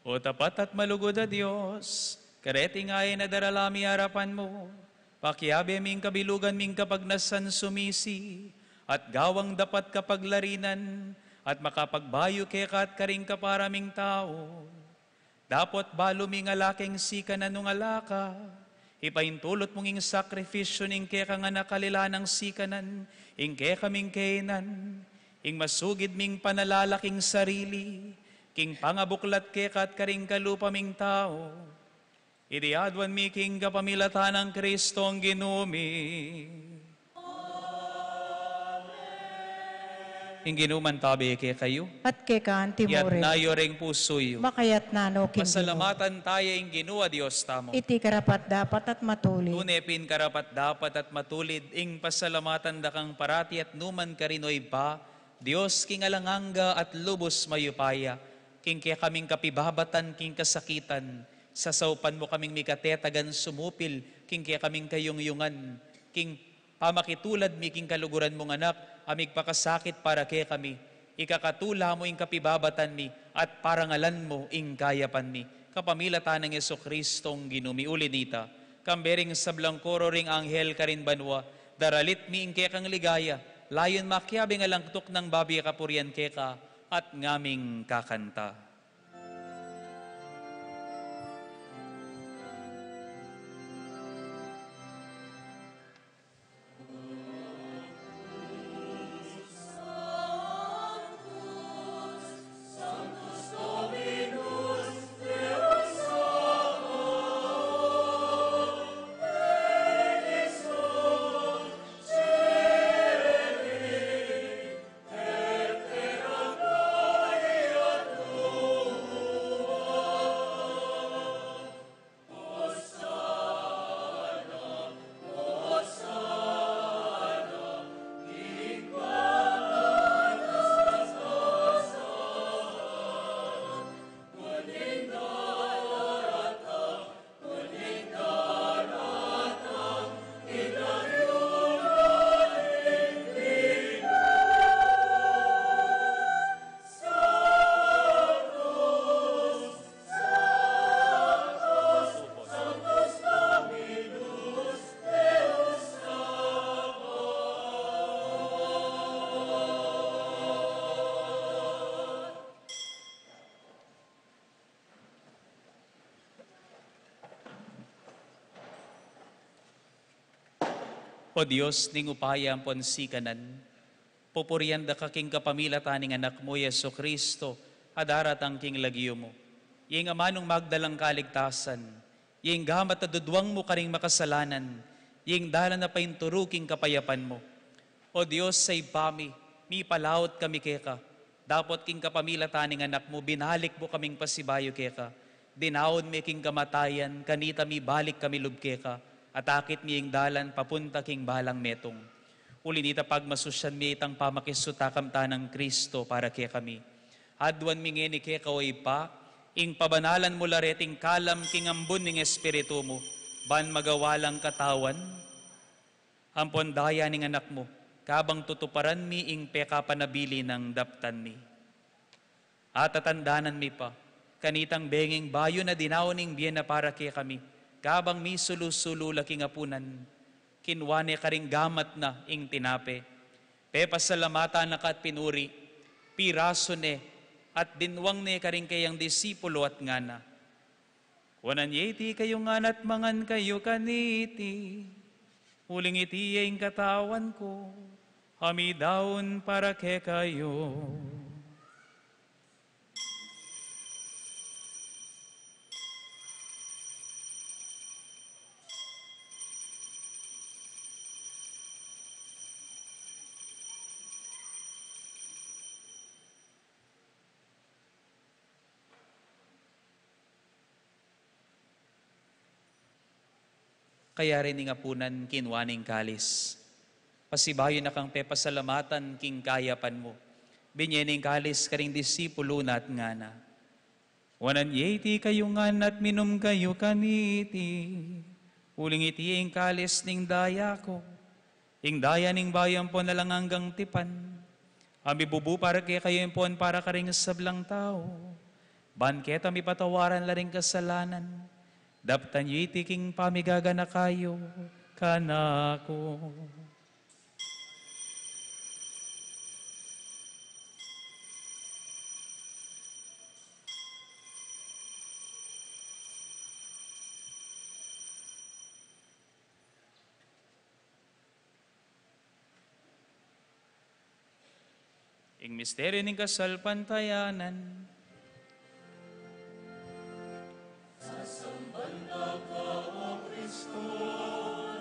O tapat at malugud a Dios, kareti ngeni darala mi king arapan mu, pakiabe ming kabilugan ming kapagnasan sumisi, at gawang dapat kapaglarinan, at makapagbayu keka at karing kapara ming tau. Dapot balu ming ala keng sikanan nung ala ka, ipaintulut mung ing sakrifisyu ning kekang Anak a lilan nang sikanan, ing kekaming kainan, ing masugid ming panalala king sarili, king pangabuklat keka at karing kalupa ming tau. Iti aduan mi king kapamilatan nang Kristong Ginu mi. Ing Ginu mantabe kekayu. At keka mu rin. Iyatas yu ring pusu yu. Makayatas no king Ginu. Pasalamatan taya ing Ginu a Dios tamu. Iti karapat-dapat at matulid. Tune pin karapat-dapat at matulid ing pasalamatan da kang parati at nukarin man, o Ibpa, Dios king alang angga at lubus mayupaya, king kekaming kapibabatan king kasakitan, sasaupan mu kaming mikatetagan sumupil king kekaming kayungyungan, king pamakitulad mi king kaluguran mung Anak a migpakasakit para kekami, ikakatula mu ing kapibabatan mi at parangalan mu ing kayapan mi. Kapamilatan nang Jesucristong Ginu mi. Uli nita, kambe ring sablang koro ring anghel karin banua, daralit mi ing kekang ligaya, layun makiabe ing alang tuknang babie kapurian keka, at ngaming kakanta. O Dios ning upaya ampon sikanan, pupurian da ka king kapamilatan ning Anak mu, Jesucristo, a daratang king lagyu mu. Ing amanung magdalang kaligtasan, ing gamat a duduang mu karing makasalanan, ing dalan a painturu king kapayapan mu. O Dios a Ibpa mi, mipalaut kami keka, dapot king kapamilatan ning Anak mu, binalik mu kaming pasibayu keka. Dinaun me king kamatayan, kanita mibalik kami lub keka, at akit me ing dalan papunta king balang metung. Uli nita, pagmasusyan me itang pamakisutakam tanang Kristo para kekami. Aduan mi ngeni keka, o Ibpa, ing pabanalan mu la reting kalam king ambun ning Espiritu mu, ban magawa lang katawan ampon daya ning Anak mu, kabang tutuparan mi ing pekapanabilin nang daptan mi. Atatandanan mi pa, kanitang benging bayu na dinaun ing bie na para kekami, kabang misulu-sulu la king apunan, kinua ne karing gamat na ing tinape, pepasalamatan na ka at pinuri, pirasu ne, at dinwang ne karing keyang disipulu at ngana: Kuanan ye iti kayu ngan at mangan kayu kaniti, uling iti ya ing katawan ku, a midaun para kekayu. Kaya rin ning apunan kinua ne ing kalis. Pasibayu na kang pepasalamatan king kayapan mu, binie ne ing kalis karing disipulu na at ngana: Wanan ye iti kayu ngan at minum kayu kaniti. Uling iti ing kalis ning daya ku, ing daya ning bayu ampon alang anggang tipan, a mibubu para kekayu ampon para karing sablang tau, ban keta mipatawaran la ring kasalanan. Daptan yu iti king pamigaganaka yu kanaku. Ing misteryu ning kasalpantayanan. Sasamban da ka, O Kristo,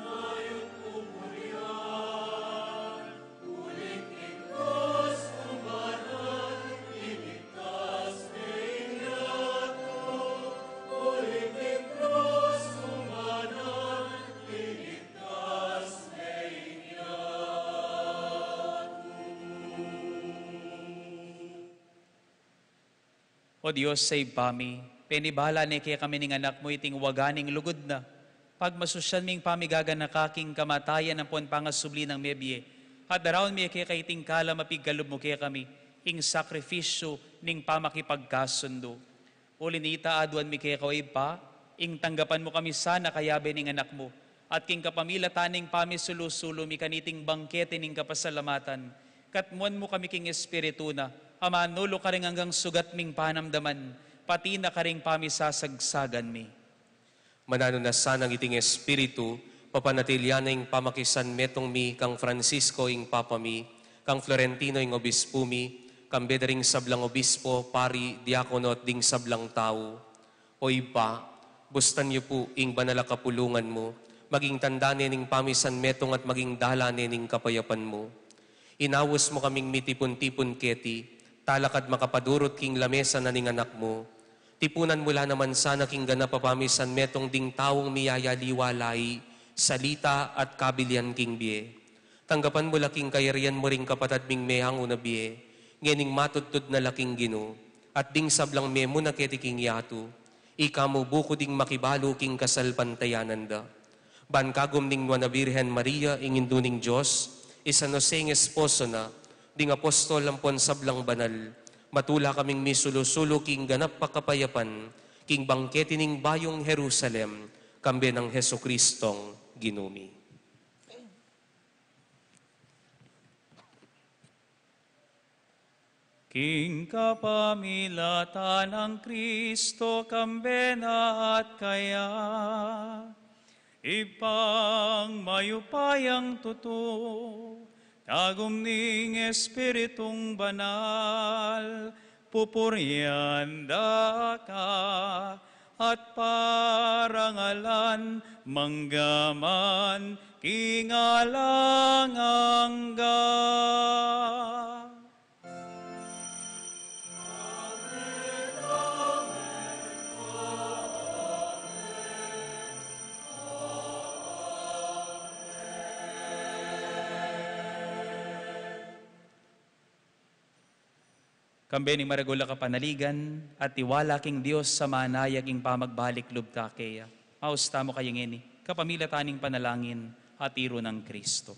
na iyong pupurian, uling king krus mung banal, iligtas ne ing yatu, uling king krus mung banal, iligtas ne ing yatu. O Dios a Ibpa mi, penibala ne kekami ning Anak mu iting waga ning lugud na, pagmasusyan ming pamigaganaka king kamatayan ampon pangasubli nang mebie, at daraun mi keka iting kalam a pigkalub mu kekami, ing sakrifisyu ning pamakipagkasundu. Uli nita, aduan mi keka, O Ibpa, ing tanggapan mu kami sana kayabe ning Anak mu, at king kapamilatan ning pamisulu-sulu mi kaniting bangkete ning kapasalamatan, katmuan mu kami king Espiritu na, a manulu karing anggang sugat ming panamdaman, pati na karing pamisasagsagan mi. Mananu na sanang iting Espiritu, papanatilian na ing pamakisanmetung mi kang Francisco ing Papa mi, kang Florentino ing Obispu mi, kambe da ring sablang obispo, pari, diakono, at ding sablang tau. O Ibpa, bustan yu pu ing banal a kapulungan mu, maging tanda ne ning pamisanmetung at maging dalan ne ning kapayapan mu. Inaus mu kaming mitipun-tipun keti, talakad makapadurut king lamesa na ning Anak mu. Tipunan mu la naman sana king ganap a pamisanmetung ding taung miyayaliwa lai, salita at kabilian king bie. Tanggapan mu la king kayarian mu ring kapatad ming mehangu na bie, ngening matudtud na la king Ginu, at ding sablang memuna keti king yatu, ika mu buku ding makibalu king kasalpantayanan da. Ban kagum ning Nuan a Birhen Maria, ing Indu ning Dios, i San Jose ing esposo na, ding apostol ampon sablang banal, matula kaming misulu-sulu king ganap a kapayapan, king bangkete ning bayung Jerusalem, kambe nang Jesucristong Ginu mi. King kapamilatan nang Kristo, kambe na at kaya, Ibpang mayupayang tutu, kagum ning Espiritung Banal, pupurian da ka at parangalan manggaman king alang angga. Kambe ning maragul a kapanaligan at tiwala king Dios a manayag ing pamagbalik lub ta keya. Maus tamu kaya ngeni, kapamilatan ning panalangin a tiru nang Kristo.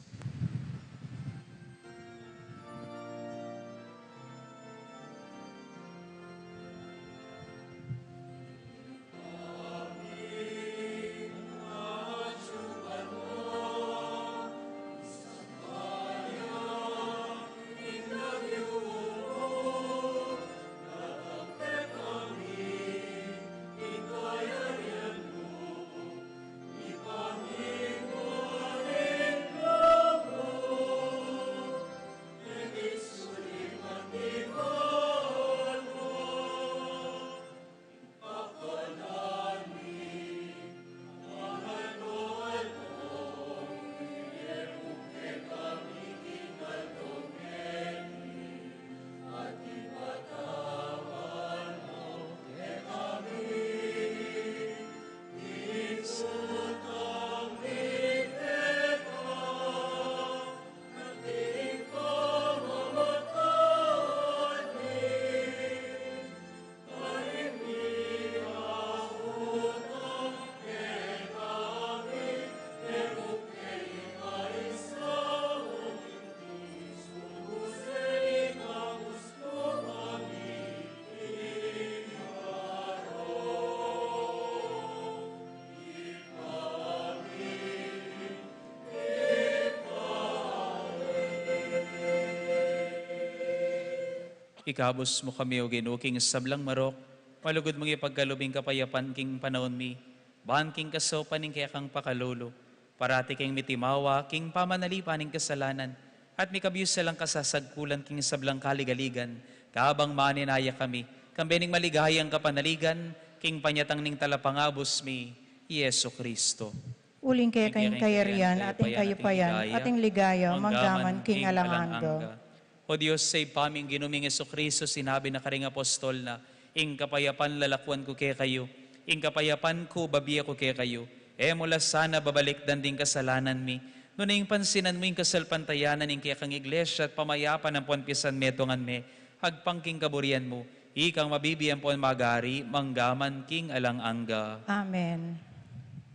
Ikabus mu kami, O Ginu, king sablang marok, malugud mung ipagkalub ing kapayapan king panaun mi, ban king kasaupan ning kekang pakalulu, parati keng mitimawa king pamanalipan ning kasalanan, at mikabius alang kasasagkulan king sablang kaligaligan, kabang maninaya kami, kambe ning maligayang kapanaligan, king panyatang ning Talapangabus mi, Jesu Cristo. Uling keka ing kayarian, at ing kayupayan, at ing ligaya, manggaman king alang angga. O Dios, Ibpa mi, ing Ginu ming Jesucristo, sinabi na karing apostol na, "Ing kapayapan lalakwan ku kekayu, ing kapayapan ku babie ku kekayu." E mu la sana babalikdan ding kasalanan mi, nune ing pansinan mu ing kasalpantayanan ning kekang iglesia at pamayapan ampon pisanmetungan me, agpang king kaburian mu, ikang mabibie ampon mag-ari, manggaman king alang angga. Amen.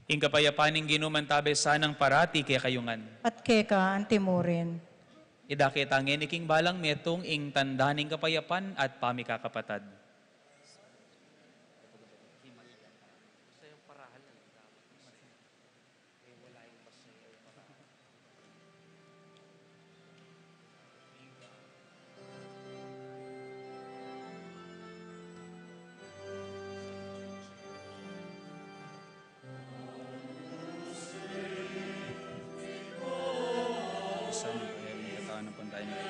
Ing kapayapan ning Ginu mantabe sanang parati kekayu ngan. At keka antimurin. Idake ta ngeni king balang metung ing tanda ning kapayapan at pamikakapatad. Sana kaya may katawan ng pantay na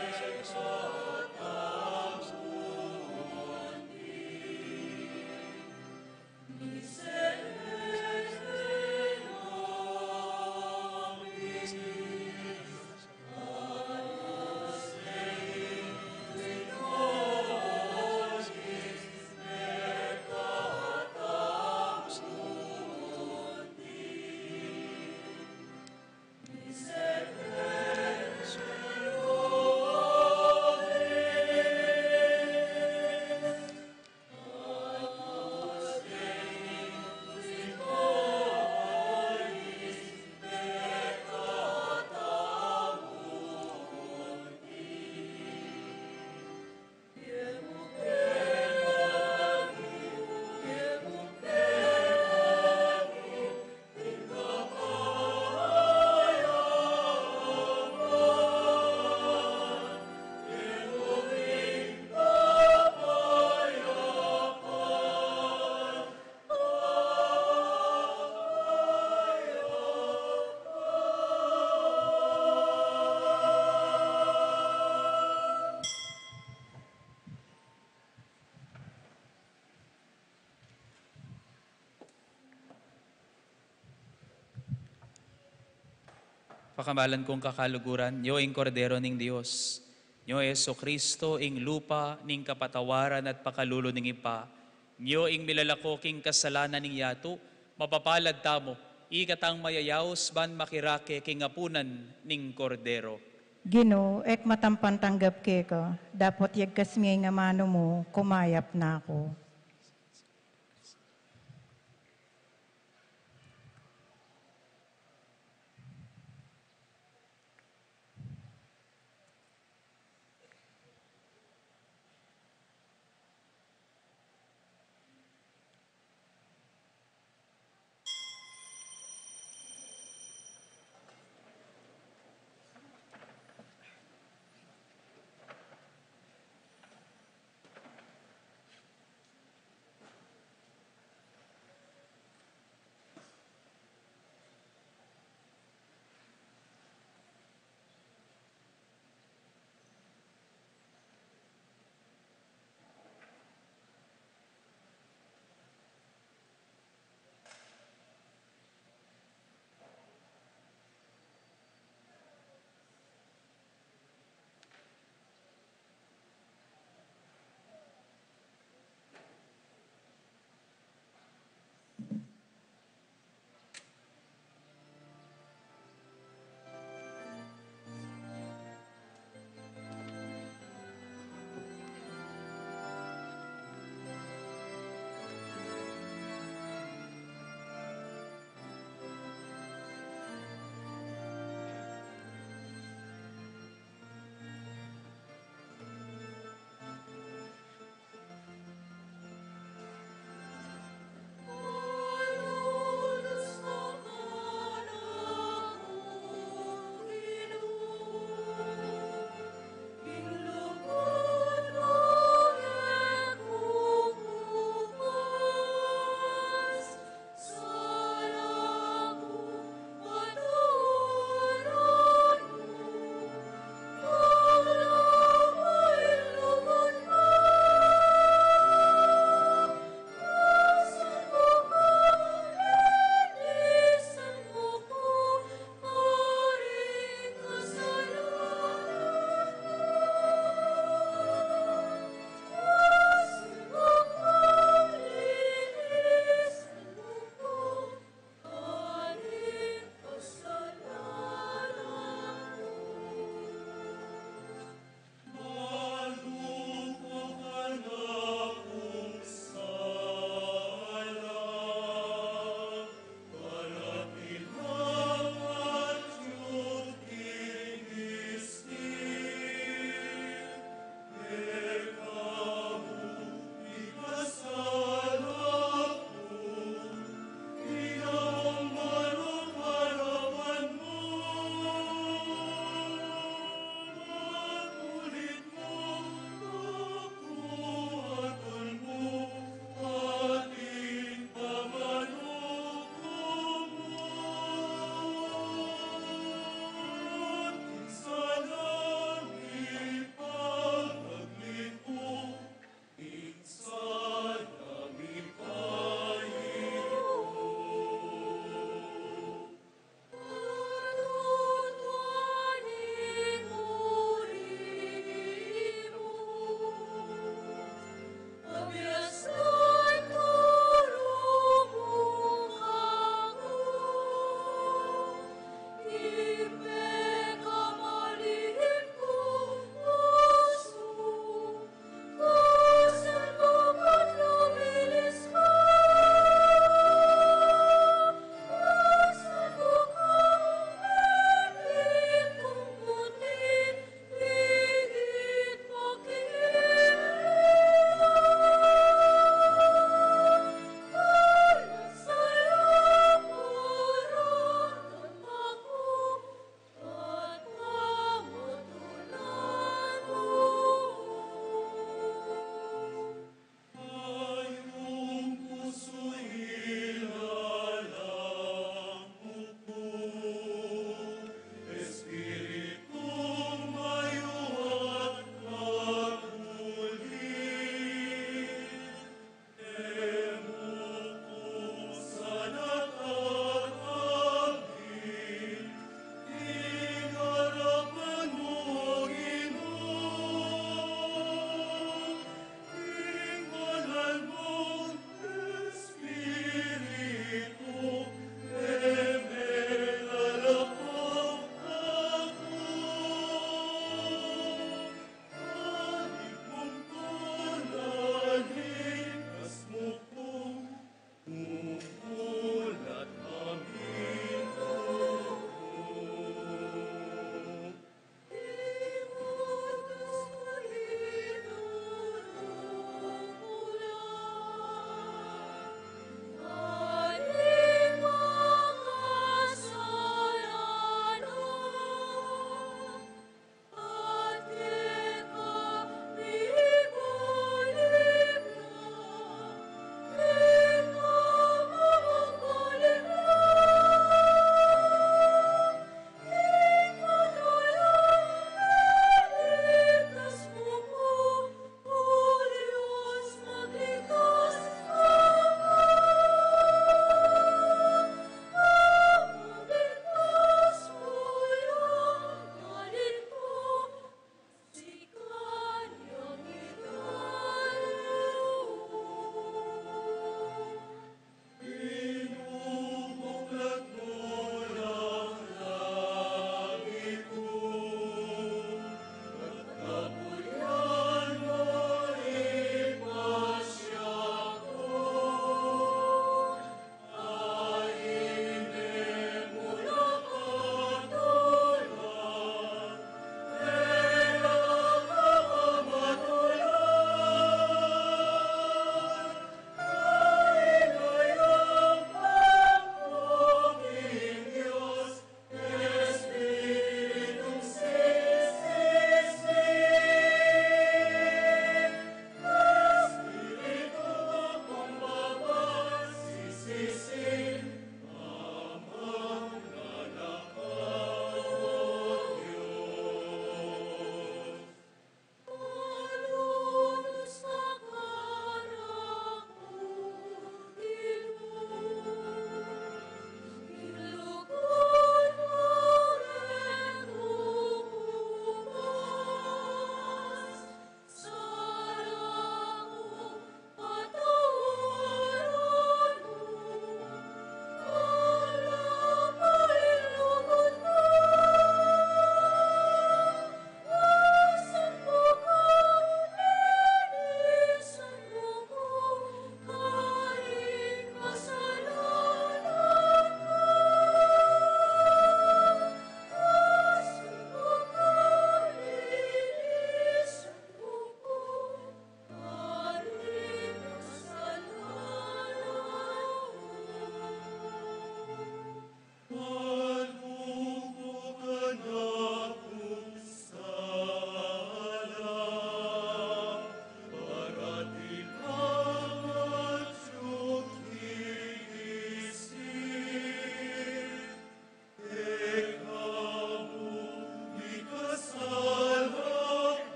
Pakamalan kung kakaluguran, nyo ing Kordero ning Dios, nyo Jesucristo, ing lupa ning kapatawaran at pakalulu ning Ibpa, nyo ing milalako king kasalanan ning yatu, mapapalad tamu, ikatang mayayaus ban makirake king apunan ning Kordero. Ginu, e ku matampan tanggap keka, dapot yagkas me ing amanu mu, kumayap na ku.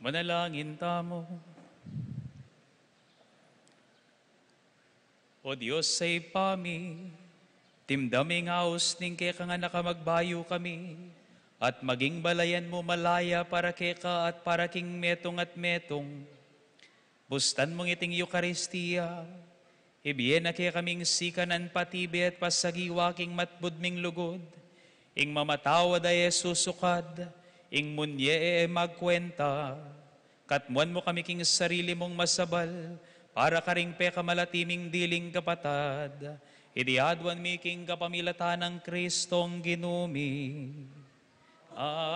Manalangin tamu. O Dios a Ibpa mi, timdam ing aus ning keka ngan a kamagbayu kami, at maging balayan mu malaya para keka at para king metung at metung. Bustan mung iting Eukaristia, ibie na kekaming sikanan patibe at pasagiwa king matbud ming lugud, ing mamatawad a e susukad, ing munye e magkuenta. Katmuan mu kami king sarili mung masabal, para karing pekamalati ming diling kapatad. Iti aduan mi king kapamilatan nang Kristong Ginu mi. Amen.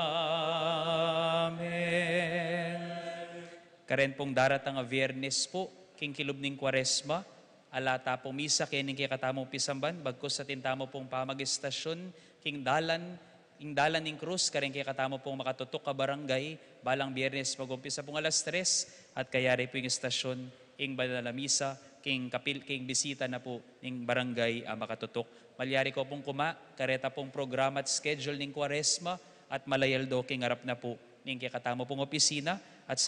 Karen pung daratang a Biyernes pu, king kilub ning Kuaresma, ala ta pung misa keni king kekatamung pisamban, bagkus atin tamu pung pamag-istasyon king dalan, ing dalan ning krus, karing kekatamu pung makatutuk a barangay, balang Biyernes mag-umpisa pung alas tres, at kayari pu ing istasyon, ing banal a misa, king kapil-, king bisita na pu ning barangay a makatutuk. Malyari ko pung kuma, kareta pung programa at schedule ning Kuaresma, at malayaldo king arap na pu ning kekatamu pung opisina,